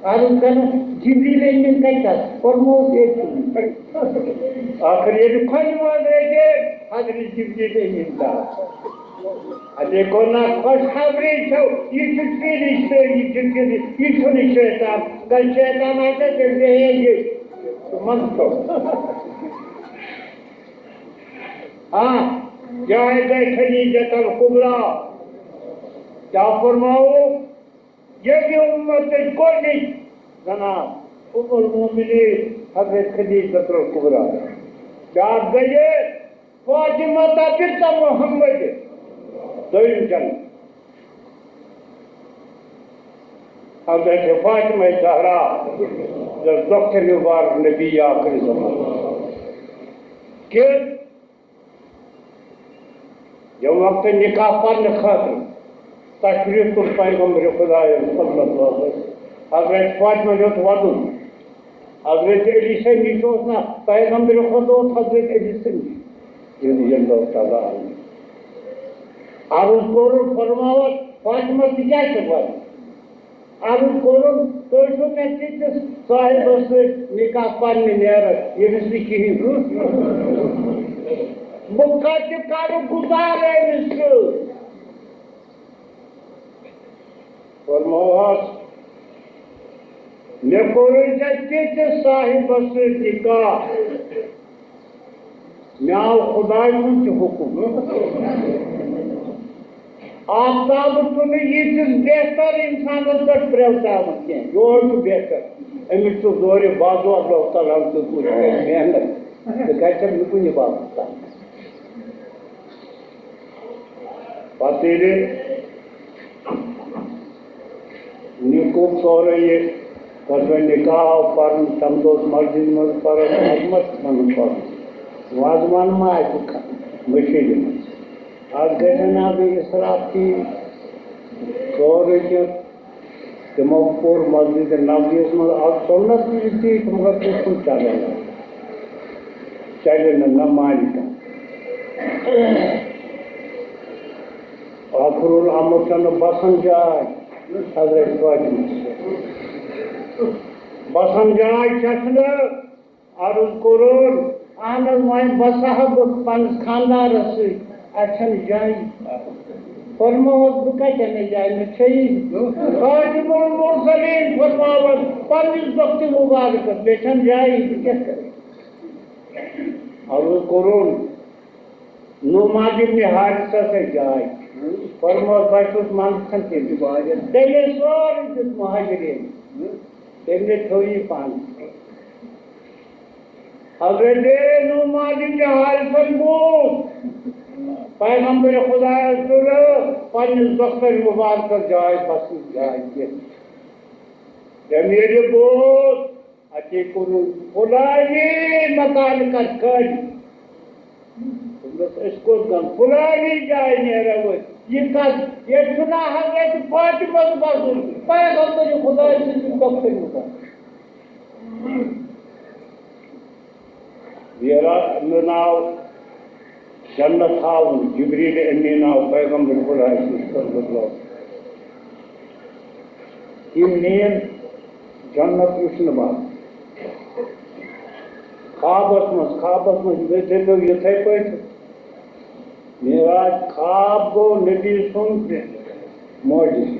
عرض کرنس، جبریل امین کتہِ چھا؟ فرمووُس، ییٚتہِ چھُ۔ ٲخر ییٚلہِ کھۄلہِ منٛز رٔٹۍ، حضرت جبریل امین درٛاو۔ اَتے کوٚر نہ خۄش خبری چھو، یہِ چھُ فرشتہٕ، یہِ چھُ فرشتہٕ، یہِ چھُنہٕ شیطان۔ گژھِ شیطان آسہِ، تیٚلہِ بیٚہہِ ہے یہِ۔ ژٕ منٛز تو۔ ہاں، یہے گئے خدیجہ الکبریٰ۔ کیا فرماؤ؟ یہ بھی امت گۄڈنِچ زنان ام المؤمنین حضرت خدیجہ الکبریٰ۔ بیاکھ گٔیے فاطمہ بنت محمد، دوٚیِم جنت۔ حضرت فاطمہ زہرا، یۄس دۄختٕر مبارک نبی آخری زمان۔ کہ ییٚمہِ وقتہٕ نکاح پرنہٕ خٲطرٕ تشریف تُل پیغمبر خدایَن صلی اللہ علیہ وسلم، حضرت فاطمہ ہیوٚت وَدُن۔ حضرت علی سٕنٛدِ نِش اوس نہ، پیغمبر خدا اوس حضرت علی سٕنٛدِ نِش، رضی اللہ تعالیٰ عنہ۔ عرض کوٚرُن، فرماوان، فاطمہ، ژٕ کیٛاہ چھَکھ وَدان؟ عرض کوٚرُن، تُہۍ چھِو مےٚ تِتھِس صاحبس سۭتۍ نکاح پرنہِ نیران، ییٚمِس نہٕ کِہیٖنۍ۔ بہٕ کتہِ کرٕ گُزارٕ أمِس سۭتۍ؟ فرموہس، مےٚ کوٚرُے ژےٚ تِتھِس صاحبس سۭتۍ نکاح، مےٚ آو خداے سُنٛد تہِ حُکُم۔ آفتاب چھُنہٕ ییٖتِس بہتر اِنسانَس پٮ۪ٹھ پرٛٮ۪وتاوان کینٛہہ، یورٕ چھُ بہتر۔ أمِس چھُ زورِ بازو اللہ تعالیٰ ہَن دیُتمُت، یہِ کرِ محنت، تہٕ گژھِ نہٕ کُنہِ باپتھ۔ پتہٕ ییٚلہِ نکاح سورُے یہِ، پتہٕ وۄنۍ نکاح آو پرنہٕ، تَمہِ دۄہ اوس مسجد منٛز پران، خدمت چھِ پنُن پرُن۔ وازوان ما آسہِ کانٛہہ مٔشیٖدِ منٛز؟ اَتھ گژھِ نہٕ آسُن اِسراف کِہیٖنۍ۔ سورُے کینٛہہ تِمو کوٚر مسجد نبویَس منٛز اَکھ سُنت تہِ، مگر تِتھ پٲٹھۍ چلے نہٕ۔ چلے نہٕ، نہ مانہِ کانٛہہ۔ آخر الامر چھنہٕ بسن جاے حضرت فاطمہ۔ بسن جاے چھس نہٕ۔ عرض کوٚرُن، اہن حظ، وۄنۍ بسہٕ ہا بہٕ پننِس خاندارس سۭتۍ، اتہِ چھنہٕ جایہِ۔ فرمووس، بہٕ کتہِ انہٕ جایہِ، مےٚ چھیی۔ خاتم المرسلین فرماوس، پننِس دۄختہِ مبارکس، مےٚ چھنہٕ جایہِ، بہٕ کیٛاہ کرٕ؟ عرض کوٚرُن، نعمان ابن حارثس ہے جاے۔ فرموس، بہٕ چھُس منٛدچھان تٔمِس۔ تٔمۍ ہے سورُے دیُت مہاجرین۔ تٔمۍ ہے تھٲو یہِ پانس۔ حضرت نعمان ابن حارثن بوٗز پیغمبر خدایس کوٚر پننِس دۄختٕرِ مبارکس جاے بسنٕچ جاے دِتھ۔ تٔمۍ ییٚلہِ بوٗز، اَتی کوٚرُن فلانی مکان کَتھ خٲلی۔ دوٚپمَس، أسۍ کوٚت گژھو؟ فلانی جایہِ نیرو أسۍ۔ یہِ کَتھ؟ ییٚتہِ چھُنہ حضرت فاطمہ بَسُن، پیغمبر خدا سٕنٛدِ دۄختٕرِ مُبارک۔ میرا ناو جنت ہاوُن، جبریل امین آو پیغمبر خدا سٕنٛدِ طرفہٕ۔ یِم نِیَن جنت وٕچھنہٕ بعد خوابس منٛز، خوابس منٛز دٔپِو یِتھَے پٲٹھۍ، معراج خواب گوٚو نبی سُنٛد معجزٕ،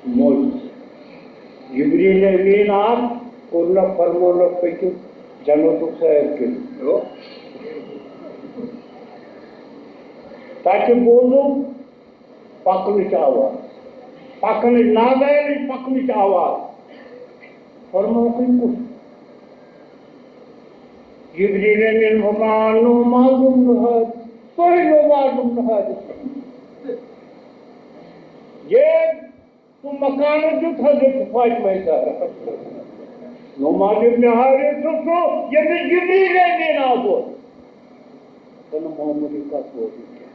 معجزٕ۔ جبریل امین آو، کوٚرنکھ، فرموونکھ، پٔکِو جنتُک سیر کٔرِو۔ تَتہِ بوٗزُم پکنٕچ آواز، پکنٕچ، نازٲیِلٕچ پکنٕچ آواز۔ فرمووُکھ، یہِ کُس؟ جبریل امین فرمان، نعمان بن حارث، تُہۍ نعمان بن حارث۔ یہ سُہ مکانہٕ دیُت حضرت فاطمہ زہرا۔ نعمان ابن حارث چھُ سُہ، ییٚمِس جبریل امین آو دۄد۔ تہٕ نہٕ معموٗلی کَتھ بوزُن کینٛہہ۔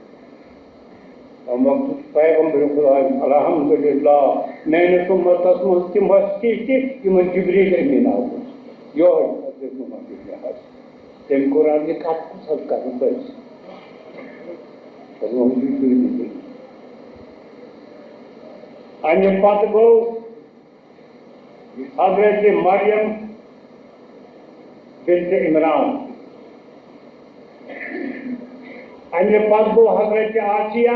تَمہِ وقتہٕ چھُ پیغمبر خداے، الحمدللہ، میٛٲنِس اُمتَس منٛز تِم ہستی تہِ، یِمَن جبریل امین آو دۄد۔ یِہوٚے حضرت نعمان ابن حارث۔ تٔمۍ کوٚر عرض، یہِ کَتھ کُس حظ کَرُن پٔزۍ؟ فرمووُن، یہِ چھُ یہِ۔ اَمہِ پَتہٕ گوٚو حضرت مریم بنت عمران۔ اَمہِ پَتہٕ گوٚو حضرت آسیہ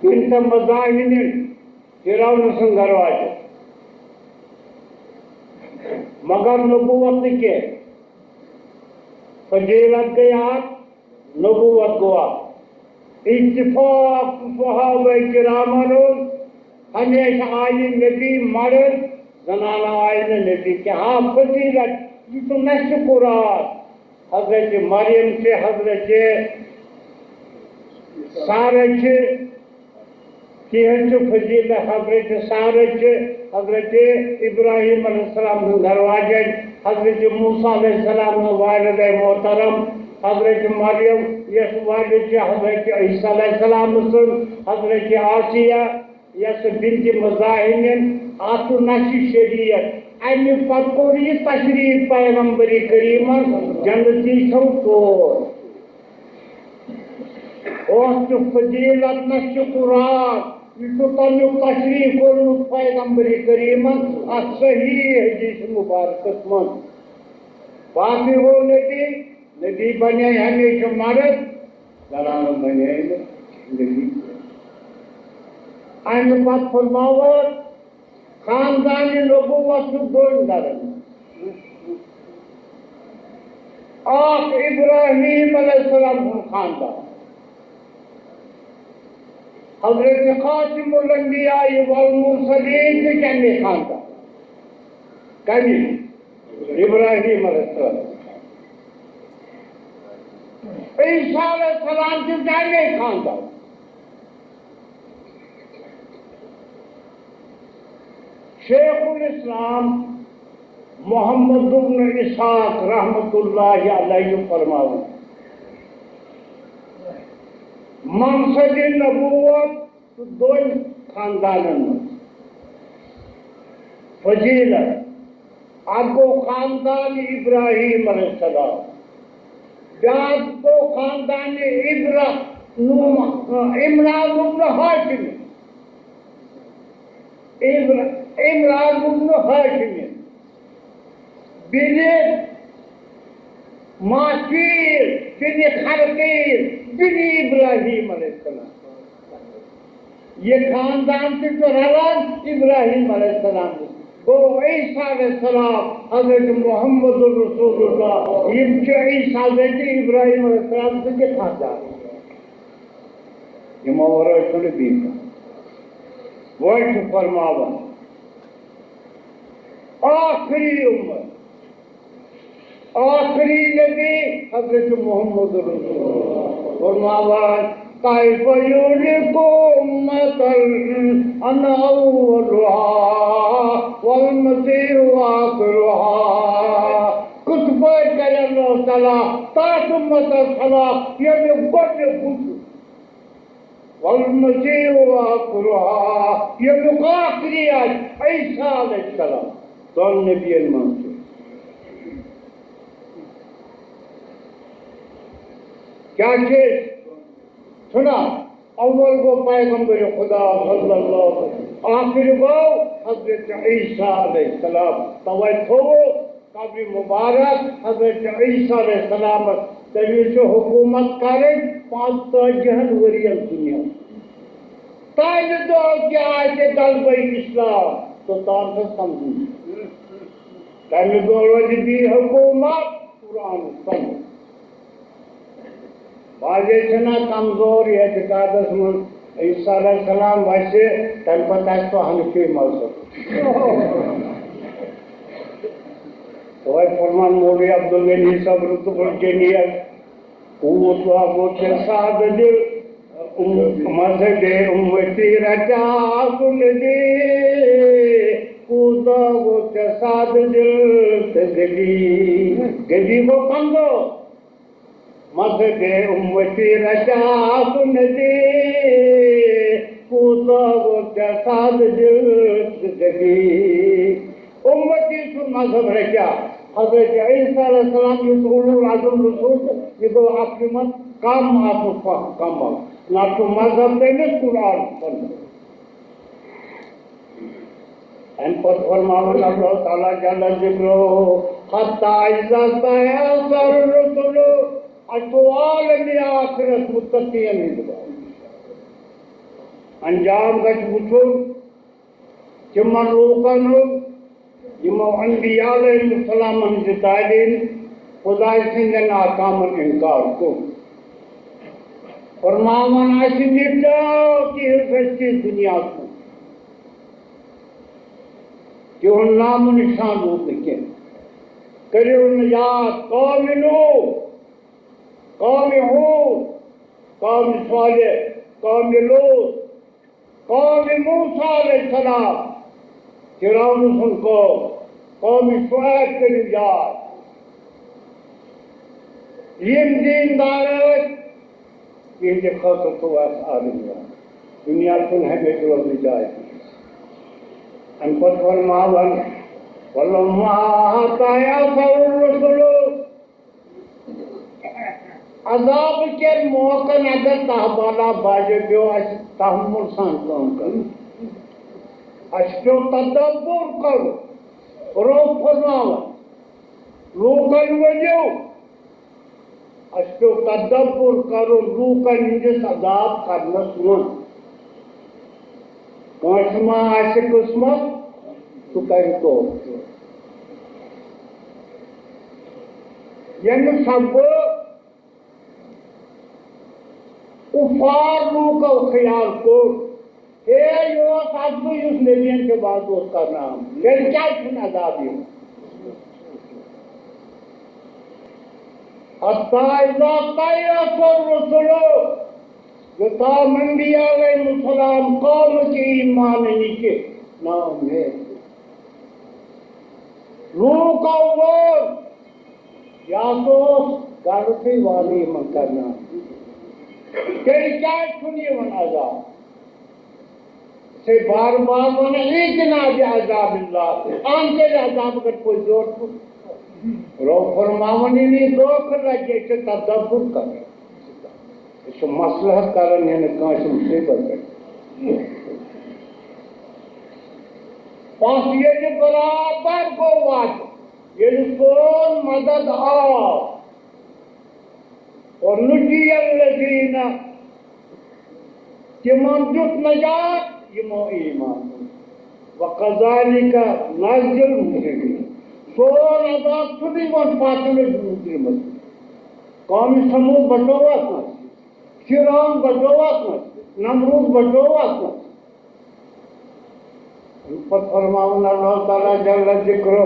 بنت مزاحم، فرعون سُنٛد گرواجہِ۔ مگر نبوت نہٕ کینٛہہ، فضیلت گٔے اکھ، نبوت گوٚو اکھ۔ اتفاق صحابہ کرامن ہُنٛد، ہمیشہ آیہِ نبی مرد، زنانہٕ آیہِ نہٕ نبی کینٛہہ۔ ہاں، فضیلت، یہِ چھُ نشہِ قرآن۔ حضرت مریم چھِ، حضرت سارہ چھِ، تِہنٛز چھِ فضیلت۔ حضرت سارہ چھِ، حضرت ابراہیم علیہ السلام سٕنٛز گرواجن، حضرت موسیٰ علیہ السلام سٕنٛز والدہ محترم، حضرت مریم یۄس والد چھِ حضرت عیسیٰ علیہ السلام سٕنٛز، حضرت آسیہ، یۄس بنت مزاحمن، اتھ نہ چھِ شریعت۔ امہِ پتہٕ کوٚر یہِ تشریف پیغمبر کریمن، جنتی چھو ژور۔ اوس چھُ فضیلت نہ چھُ قرآن، یہِ چھُ تمیُک تشریح کوٚرمُت پیغمبر کریمن اتھ صحیح حدیث مبارکس منٛز۔ باقی گوٚو نبی، نبی بنے ہمیشہ مرد، زنانہٕ بنے نہٕ نبی۔ امہِ پتہٕ فرماوان، خاندان نبوت چھُ دۄن درن۔ اکھ ابراہیم علیہ السلام سُنٛد خاندان، حضرت خاتم الانبیاء والمرسلین تہِ کمے خاندان، کمے؟ ابراہیم علیہ السلام۔ عیسیٰ علیہ السلام تہِ کمے خاندان۔ شیخ الاسلام محمد بن اسحاق رحمت اللہ علیہ فرماوان، مقصد نبوت چھُ دۄن خاندانن منٛز فضیلت۔ اکھ گوٚو خاندان ابراہیم علیہ السلام، بیٛاکھ گوٚو خاندان ابرا-، نوما-، عمران ابن ہاشم۔ عمر-، عمران ابن ہاشم۔ بن ماکیل، بن خرقیل، بن ابراہیم علیہ السلام۔ یہ خاندان تہِ چھُ رلان ابراہیم علیہ السلام۔ گوٚو عیسیٰ علیہ السلام، حضرت محمد رسول اللہ، یِم چھِ عیسیٰ حضرت ابراہیم علیہ السلام سٕنٛدِ خاندان۔ یِمو ورٲے چھُنہٕ بیٚیہِ کانٛہہ۔ وۄنۍ چھُ فرماوان، ٲخری اُمت، ٲخری نبی حضرت محمد رسول اللہ۔ فرماوان، کیف یہلک امتا انا اولہا والمسیح آخرہا۔ کِتھ پٲٹھۍ کرِ اللہ تعالیٰ تتھ اُمتس ہلاک، ییٚمیُک گۄڈٕنیُک بُت چھُ؟ والمسیح آخرہا، ییٚمیُک ٲخری آسہِ عیسیٰ علیہ السلام۔ دۄن نبین منٛز چھُ۔ کیٛاہ چھِ أسۍ؟ چھُنا؟ اول گوٚو پیغمبر خدا صلی اللہ علیہ وسلم، آخر گوٚو حضرت عیسیٰ علیہ السلام۔ توے تھوٚو قبر مبارک حضرت عیسیٰ علیہ السلامس۔ تٔمِس چھِ حکوٗمت کرٕنۍ پانٛژتٲجِہن ؤرین دُنیا۔ تَمہِ دۄہ کیٛاہ آسہِ غلبہ اسلام، توٚتام چھُ سمجھُن۔ تَمہِ دۄہ روزِ بی حکوٗمت قرآن سنت۔ بعضے چھِنہ کمزور اعتقادس منٛز، عیسیٰ علیہ السلام وسہِ، تَمہِ پتہٕ آسہِ سُہ ہنفی مذہب۔ توے فرمان مولوی عبدالغنی صٲب رُتُک الجنیت، اوس لاگو ژےٚ سادٕ دِل۔ مذہب امتی رچا سن دی، کوزا گو ژےٚ سادٕ دل تہٕ غدی۔ غدی گوٚو کمزور۔ مذہب امتی رچا سن دی، کوزا گو ژےٚ سادٕ دل تہٕ غدی۔ امتی سُنٛد مذہب رچا۔ حضرت عیسیٰ علیہ السلام یُس اولو العزم رسول چھُ، یہِ گوٚو اکھ یِمن کم آسُن پتھ کم۔ نتہٕ چھُ مذہب تٔمِس قرآن سُنت۔ امہِ پتہٕ فرماوان اللہ تعالیٰ جل ذکرہ، حتی اذا توفت الرسل، اَسہِ چھُ عالمِ آخرت متقین ہٕنٛدِ باپتھ۔ انجام گژھِ وُچھُن۔ تِمن لوٗکن ہُنٛد، یِمو انبیاء علیہم السلامن ہٕنٛزِ تعلیٖم، خۄداے سٕنٛدٮ۪ن احکامن انکار کوٚر۔ فرماوان آسہِ، نِپٹاو تِہنٛز ہستی دُنیاہس منٛز۔ تِہُنٛد نام و نشان روٗد نہٕ کینٛہہ۔ کٔرِو نہٕ یاد قومِ نوح، قومِ ہود، قومِ صالح، قومِ لوط، قومِ موسیٰ علیہ السلام، فرعون سُنٛد قوم، قومِ شعیب کٔرِو یاد۔ یِم دیٖندار ٲسۍ، یِہنٛدِ خٲطرٕ چھُ اَسہِ آرام یِوان۔ دُنیا چھُنہٕ ہمیشہِ روزنٕچ جاے کینٛہہ۔ اَمہِ پتہٕ فرماوان، ولما توفت الرسل، عذاب کٮ۪ن موقعن اگر تاہ بالا باجو پیو اَسہِ تحمل سان کٲم کَرٕنۍ۔ اَسہِ پیو تدبر کَرُن۔ رۄب فرماوان، لوٗکن ؤنِو، اَسہِ پیو تدبر کَرُن لوٗکن ہٕنٛدِس عذاب کرنس منٛز۔ کٲنٛسہِ ما آسہِ قٕسمت، سُہ کرِ توبہٕ۔ ییٚمہِ سببہٕ کُفار لوٗکو خیال کوٚر، ہے، یہِ اوس اَکُے یُس نبیَن تہِ وعدٕ اوس کرنہٕ آمُت، تیٚلہِ کیٛازِ چھُنہٕ عذاب یِوان؟ حتی اذا توفت الرسل، یوٚتام انبیاء علیہم السلام قوم کہِ ایمان نِچہِ ناامید۔ لوٗکو ووٚن، یہِ ہسا اوس غلطٕے وعدٕ یِمن کرنہٕ آمُت۔ تیٚلہِ کیٛازِ چھُنہٕ یِوان عذاب؟ سے بار بار ونان، ایتنا بعذاب اللہ، ان کے عذاب کر کوئی زور کو۔ رو فرماون، یعنی دو کر لگے کہ تدبر کر۔ یہ تو مصلحت کرن، یعنی کانسے مصیبت ہے۔ پس یہ جو برابر کو وعدہ، یہ کون مدد آ، اور نجی الذین، تِمن دیُت نجات یِمو ایمان اوٚن۔ وکذالک نجزی المجرمین۔ سون عذاب چھُنہٕ یِوان پتہٕ مجرمس۔ قومِ ثمود بچووکھ نہٕ، فرعون بچووکھ نہٕ، نمرود بچووکھ نہٕ۔ پتہٕ فرماوان اللہ تعالیٰ جل ذکرہ،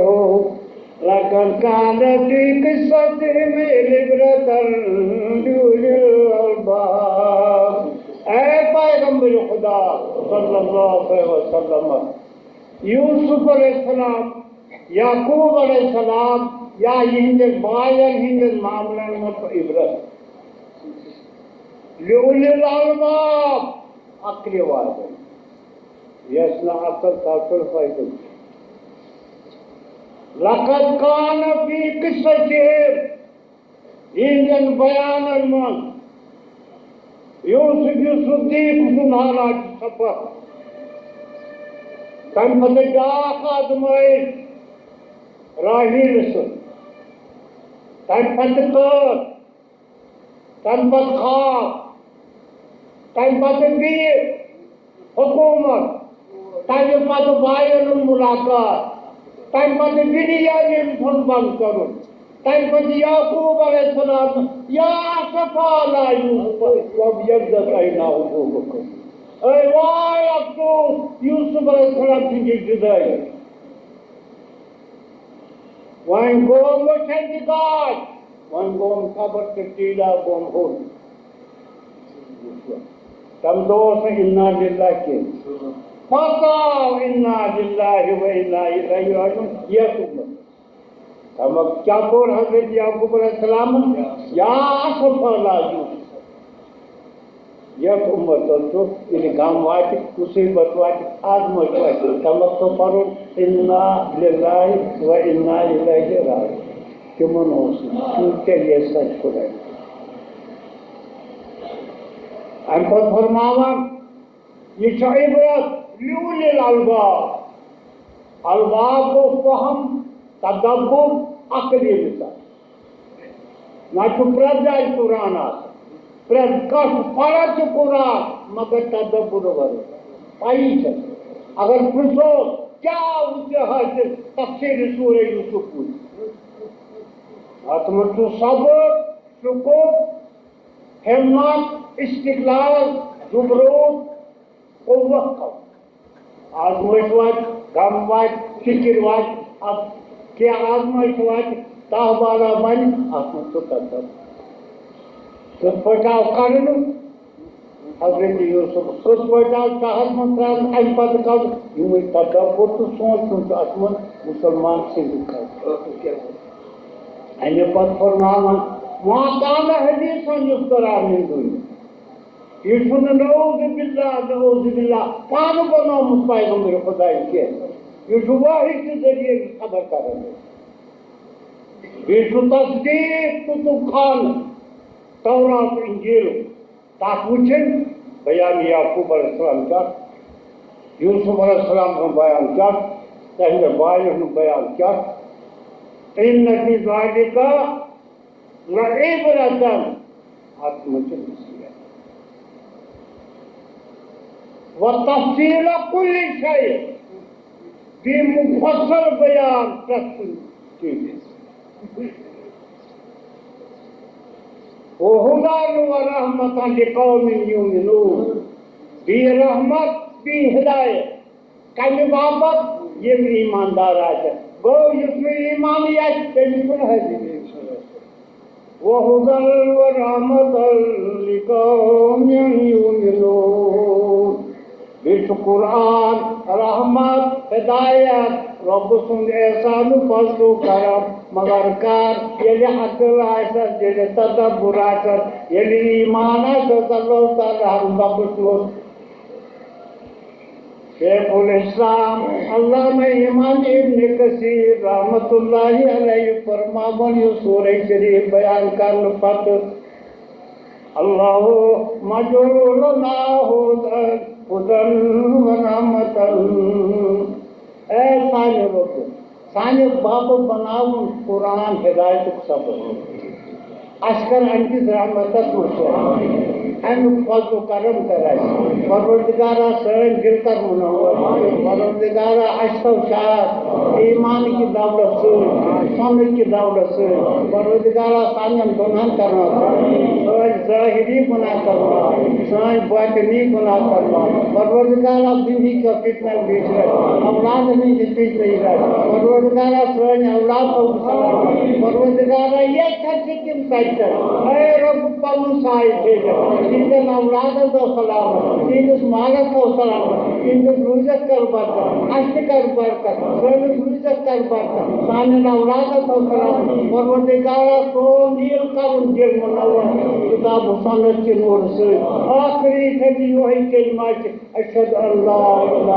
لقد کان فی قصصہم عبرۃ لأولی الالباب۔ اے پیغمبر خدا صلی اللہ علیہ وسلم، یوسف علیہ السلام، یعقوب علیہ السلام یا یِہنٛدٮ۪ن باین ہٕنٛدٮ۪ن معاملن منٛز چھُ عبرت۔ لأولی الالباب، عقلہِ والٮ۪ن۔ یس نہٕ عقل تتھ چھُنہٕ فٲیدٕ۔ لقد کان فی قصصہم، یِہنٛدٮ۪ن بیانن منٛز یوسف صدیق سُنٛد حالات چھُ سبق۔ تمہِ پتہٕ بیٛاکھ آزمٲیش راحیل سٕنٛز، تمہِ پتہٕ قٲد، تمہِ پتہٕ خواب، تمہِ پتہٕ بیٚیہِ حکومت، تمہِ پتہٕ باین ہُنٛد ملاقات، تمہِ پتہٕ بنیامین ہُنٛد بند کرُن، تمہِ پتہٕ یعقوب علیہ السلام، یا اسفا علی یوسف، وابیضت عیناہ۔ اے واے افسوس، یوسف علیہ السلام سٕنٛز جدٲیی۔ وۄنۍ گوٚو مٔچھن تہِ گاش، وۄنۍ گوٚوُم خبر تہٕ ٹیٖڈا گوٚوُم ہوٚٹ۔ تَمہِ دۄہ اوس نہٕ اِنا لِلّٰہِ کینٛہہ۔ پَتہٕ آو اِنا لِلّٰہِ و اِنا اِلیہِ راجِعوٗن یَتھ اُمَر۔ تَمہِ وقتہٕ کیٛاہ کوٚر حضرت یعقوٗب علیہ السلامَن؟ یا اسفیٰ علیٰ یوسف۔ یَتھ اُمَر تَتھ چھُ، ییٚلہِ غم واتہِ، مُصیٖبت واتہِ، آزمٲیِش واتہِ، تَمہِ وقتہٕ پَرُن اِنا لِلّٰہِ و اِنا اِلیہِ راجِعوٗن۔ تِمَن اوس نہٕ، تیٚلہِ یہِ سَچ خۄداے۔ اَمہِ پَتہٕ فرماوان، یہِ چھُ عبرت لِأُولِي الأَلْبَابِ۔ الباب گوٚو فہم، تدبر، عقل ییٚمِس آسہِ۔ نَتہٕ چھُ پرٛٮ۪تھ جایہِ قرآن آسان۔ پرٛٮ۪تھ کانٛہہ چھُ پَران تہِ قرآن، مگر تدبر ورٲے۔ پَیی چھَنہٕ۔ اگر پرٛژھو، کیٛاہ آوُ ژےٚ حٲصِل تفسیٖرِ سورہ یوسف پوٗرِتھ؟ اَتھ منٛز چھُ صبر، شُکر، ہمت، استقلال، جبروت، قوت تھاوُن۔ آزمٲیِش واتہِ، غم واتہِ، فِکِر واتہِ، اَتھ کینٛہہ آزمٲیِش واتہِ، تاہ بالا بَنہِ، اَتھ منٛز چھُ تدبر۔ کِتھ پٲٹھۍ آو کَڑنہٕ حضرت یوسف، کِتھ پٲٹھۍ آو تاہَس منٛز ترٛاونہٕ، اَمہِ پَتہٕ کَڑ یِمَے تدبر تہٕ سونٛچُن چھُ اَتھ منٛز مُسلمان سٕنٛدِ خٲطرٕ۔ اَمہِ پَتہٕ فرماوان، ما کان حدیثاً یفتریٰ من دونہ۔ یہِ چھُنہٕ، نعوذ باللہ، نعوذ باللہ، پانہٕ بنومُت پیغمبر خدایہِ کینٛہہ۔ یہِ چھُ وحی کہِ ذٔریعہٕ خبر کران۔ بیٚیہِ چھُ تصدیٖق کُتُب خانہٕ، تورات، انجیل، تَتھ وٕچھِن بیان یعقوب علیہ السلام کیٛاہ، یوسف علیہ السلام سُنٛد بیان کیٛاہ، تِہنٛدِ بایہِ ہُنٛد بیان کیٛاہ۔ ان فی ذالک لعبرة، اَتھ منٛز چھِ نصیحت۔ وتفصیل کل شیء، بیٚیہِ مُفصل بیان پرٛٮ۪تھ کُنہِ چیٖزَس۔ وہدی ورحمة لقوم یؤمنون، بیٚیہِ رحمت، بیٚیہِ ہدایت۔ کمہِ باپتھ؟ یِم ایماندار آسن۔ گوٚو، یُس نہٕ ایمانٕے آسہِ، تٔمِس چھُنہٕ حٲصِل۔ وہدی ورحمة لقوم یؤمنون۔ بیٚیہِ چھُ قرآن رحمت، ہدایت، رۄبہٕ سُنٛد احسان و فضل و کرم۔ مگر کر، ییٚلہِ عقل آسٮ۪س، ییٚلہِ تدبر آسٮ۪س، ییٚلہِ ایمان آسٮ۪س، اللہ تعالیٰ ہن بخشنوس۔ شیخ الاسلام علامہ امام ابن کثیر رحمۃ اللہ علیہ فرماوان، یہِ سورہ شریف بیان کرنہٕ پتہٕ، اللہم اجعل لنا ہدی، ہدی و رحمۃ۔ اے سانہِ رۄب، سانہِ باپتھ بناوُن قرآن ہدایتُک سبب۔ اَسہِ کر اَمہِ کِس رحمتس منٛز شٲمِل۔ اَمیُک فضل و کرم کر اَسہِ۔ پروردگارا، سٲنۍ دِل کر منور۔ پروردگارا، اَسہِ تھاو شاد ایمان کہِ دولت سۭتۍ، سۄنہٕ کہِ دولت سۭتۍ۔ پروردگارا، سانٮ۪ن گۄناہن کر معاف۔ سٲنۍ ظٲہری گۄناہ کر معاف، سٲنۍ باطنی گۄناہ کر معاف۔ پروردگارا، بیوی کیو فتنہ نِش رچھ، اولاد نِش فتنہ نِش رچھ۔ پروردگارا، سٲنۍ اولاد تھٲوُکھ سلامت۔ پروردگارا، ییٚتہِ تھَکھ ژٕ تِم تَتہِ تھَکھ۔ اے رۄب، پَنُن سایہِ تھٲوِتھ۔ تِہِنٛدٮ۪ن اولادَن تھٲو سلامت، تِہِنٛدِس مالَس تھٲو سلامت، تِہِنٛدِس روٗزِس کر برکت، اَسہِ تہِ کر برکت، سٲنِس روٗزِس کر برکت، سانٮ۪ن اولادَن تھٲو سلامت۔ پروردگارا، سون دِل کَرُن دِل منور کتاب و سنت کہِ نورٕ سۭتۍ۔ ٲخری تھٲوِو یِہوٚے کلمہ کہِ اشہد ان لا الہ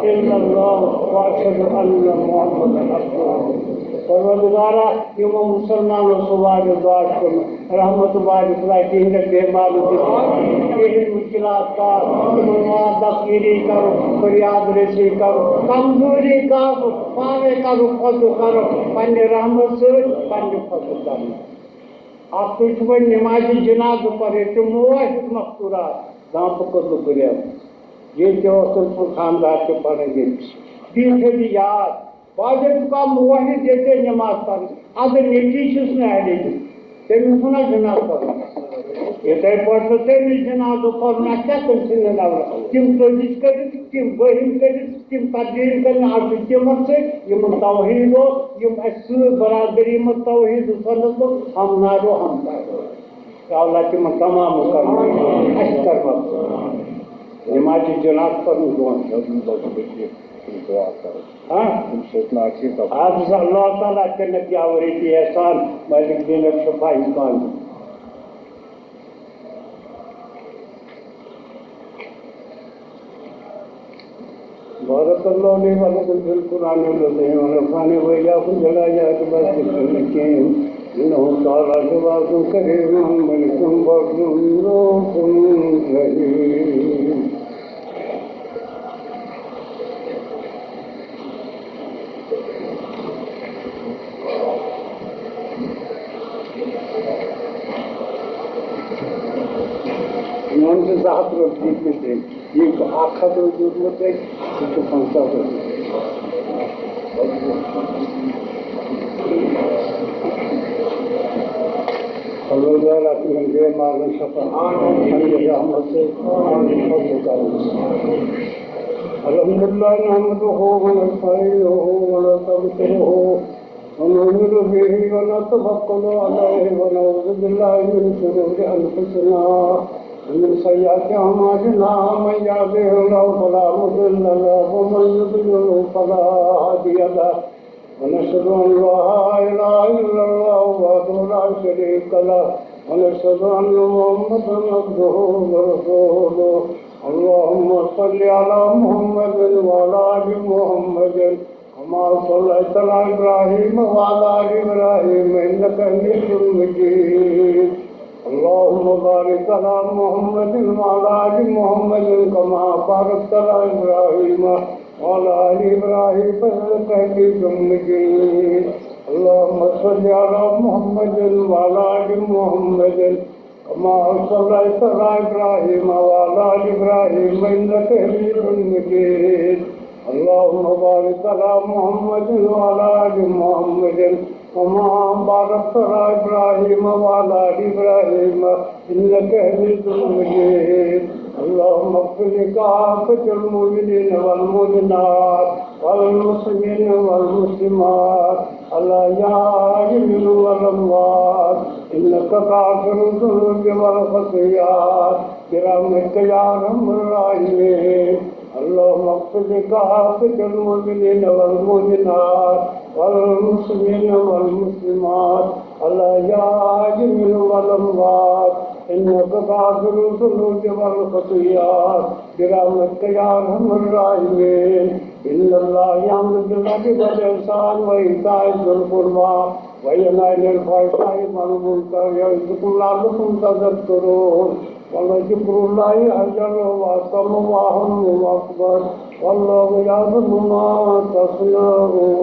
الا اللہ و اشہد ان محمدا عبدہ۔ پروردگارا، یِمو مسلمانو سُہ واریاہ دعا چھُ کوٚرمُت، رحمت بارِ خدا تِہنٛدٮ۪ن بیمارن تہِ، تِہنٛدۍ مشکلات کر، تِمن وان تقدیٖری کرو، فریاد رسی کرو، کمزوری کر، پانے کرو، فضل کرو، پننہِ رحمت سۭتۍ، پننہِ فضل کرو۔ اکھ تُہۍ چھِو وۄنۍ نمازِ جنازٕ پران، ییٚتہِ چھِ موت مستورات، دانٛپہٕ قتلہٕ گُریز۔ ییٚتہِ تہِ اوس تٔمۍ سُنٛد خانٛدار تہِ پران ییٚتہِ۔ بیٚیہِ تھٲیِو یاد، بعضے چھُ کانٛہہ موحد ییٚتہِ نماز پران، اَدٕ نیٚچی چھُس نہٕ اہلِ دیُن، تٔمِس چھُنہ جنازٕ پرُن۔ یِتھَے پٲٹھۍ چھُ تٔمِس جنازٕ پرُن، اَسہِ کیٛاہ تٔمۍ سٕنٛدٮ۪ن اولاد؟ تِم ژٔجِس کٔرِتھ، تِم بٔہِم کٔرِتھ، تِم تقدیٖر کَرنہِ، آز چھُ تِمَن سۭتۍ، یِمَن توحیٖد اوس، یِم اَسہِ سۭتۍ برادٔری منٛز توحیٖد و سُنت اوس، ہم نارو ہم پایو۔ یا اللہ تِمن تمام کرنہٕ اَسہِ کرنہٕ۔ نمازِ جنازٕ پرنہٕ برونٛہہ۔ دعا کرو۔ ہاں؟ تِم چھِ اَسہِ ناچیٖز سپدان۔ آ، بِسا اللہ تعالیٰ کٔرِنَکھ یاوَر ییٚتہِ احسان، مٲلِک دِنَکھ شفا اِمکان۔ بارک اللہ لي ولكم في القرآن العظيم ونفعني وإياكم بالآيات والذكر الحكيم إنه تعالى جواد كريم ملك بر رؤوف رحيم۔ یِمن چھِ زٕ ہَتھ رۄپیہِ دِتمٕتۍ أمۍ۔ یہِ اَکھ ہَتھ رۄپیہِ دیُتمُت أمۍ، یہِ چھُ پنٛژاہ رۄپیہِ۔ خدایا تِمن دِ مالن شفا، پننہِ رحمت سۭتۍ، پننہِ فضلہٕ کرم سۭتۍ۔ الحمدللہ نحمدہ ونستعینہ ونستغفرہ ونؤمن به ونتوکل علیہ ونعوذ باللہ من شرور انفسنا ومن سیئات اعمالنا، من یهده اللہ فلا مضل لہ ومن یضلل فلا هادی لہ۔ ونشهد أن لا إله إلا الله وحده لا شريك له، ونشهد أن محمدا عبده ورسوله. اللهم صل على محمد وعلى آل محمد كما صليت على إبراهيم وعلى آل إبراهيم إنك حميد مجيد. اللهم بارك على محمد وعلى آل محمد كما باركت على إبراهيم وعلى آل إبراهيم إنك حميد مجيد. اللهم صل على محمد وعلى آل محمد كما صليت على إبراهيم وعلى آل إبراهيم إنك حميد مجيد. اللهم بارك على محمد وعلى آل محمد كما باركت على إبراهيم وعلى آل إبراهيم إنك حميد مجيد. اللهم اغفر لكافة المؤمنين والمؤمنات والمسلمين والمسلمات الأحياء منهم والأموات إنك غافر الذنوب والخطيئات برحمتك يا أرحم الراحمين. اللهم اغفر لكافة المؤمنين والمؤمنات والمسلمين والمسلمات الأحياء منهم والأموات إنك غافر الذنوب والخطيئات برحمتك يا أرحم الراحمين. إن الله يأمر بالعدل والإحسان وإيتاء ذي القربى وينهى عن الفحشاء والمنكر يعظكم لعلكم تذكرون. ولذكر الله أجل وأتم وأهم وأكبر. والله يعلم ما تصنعون.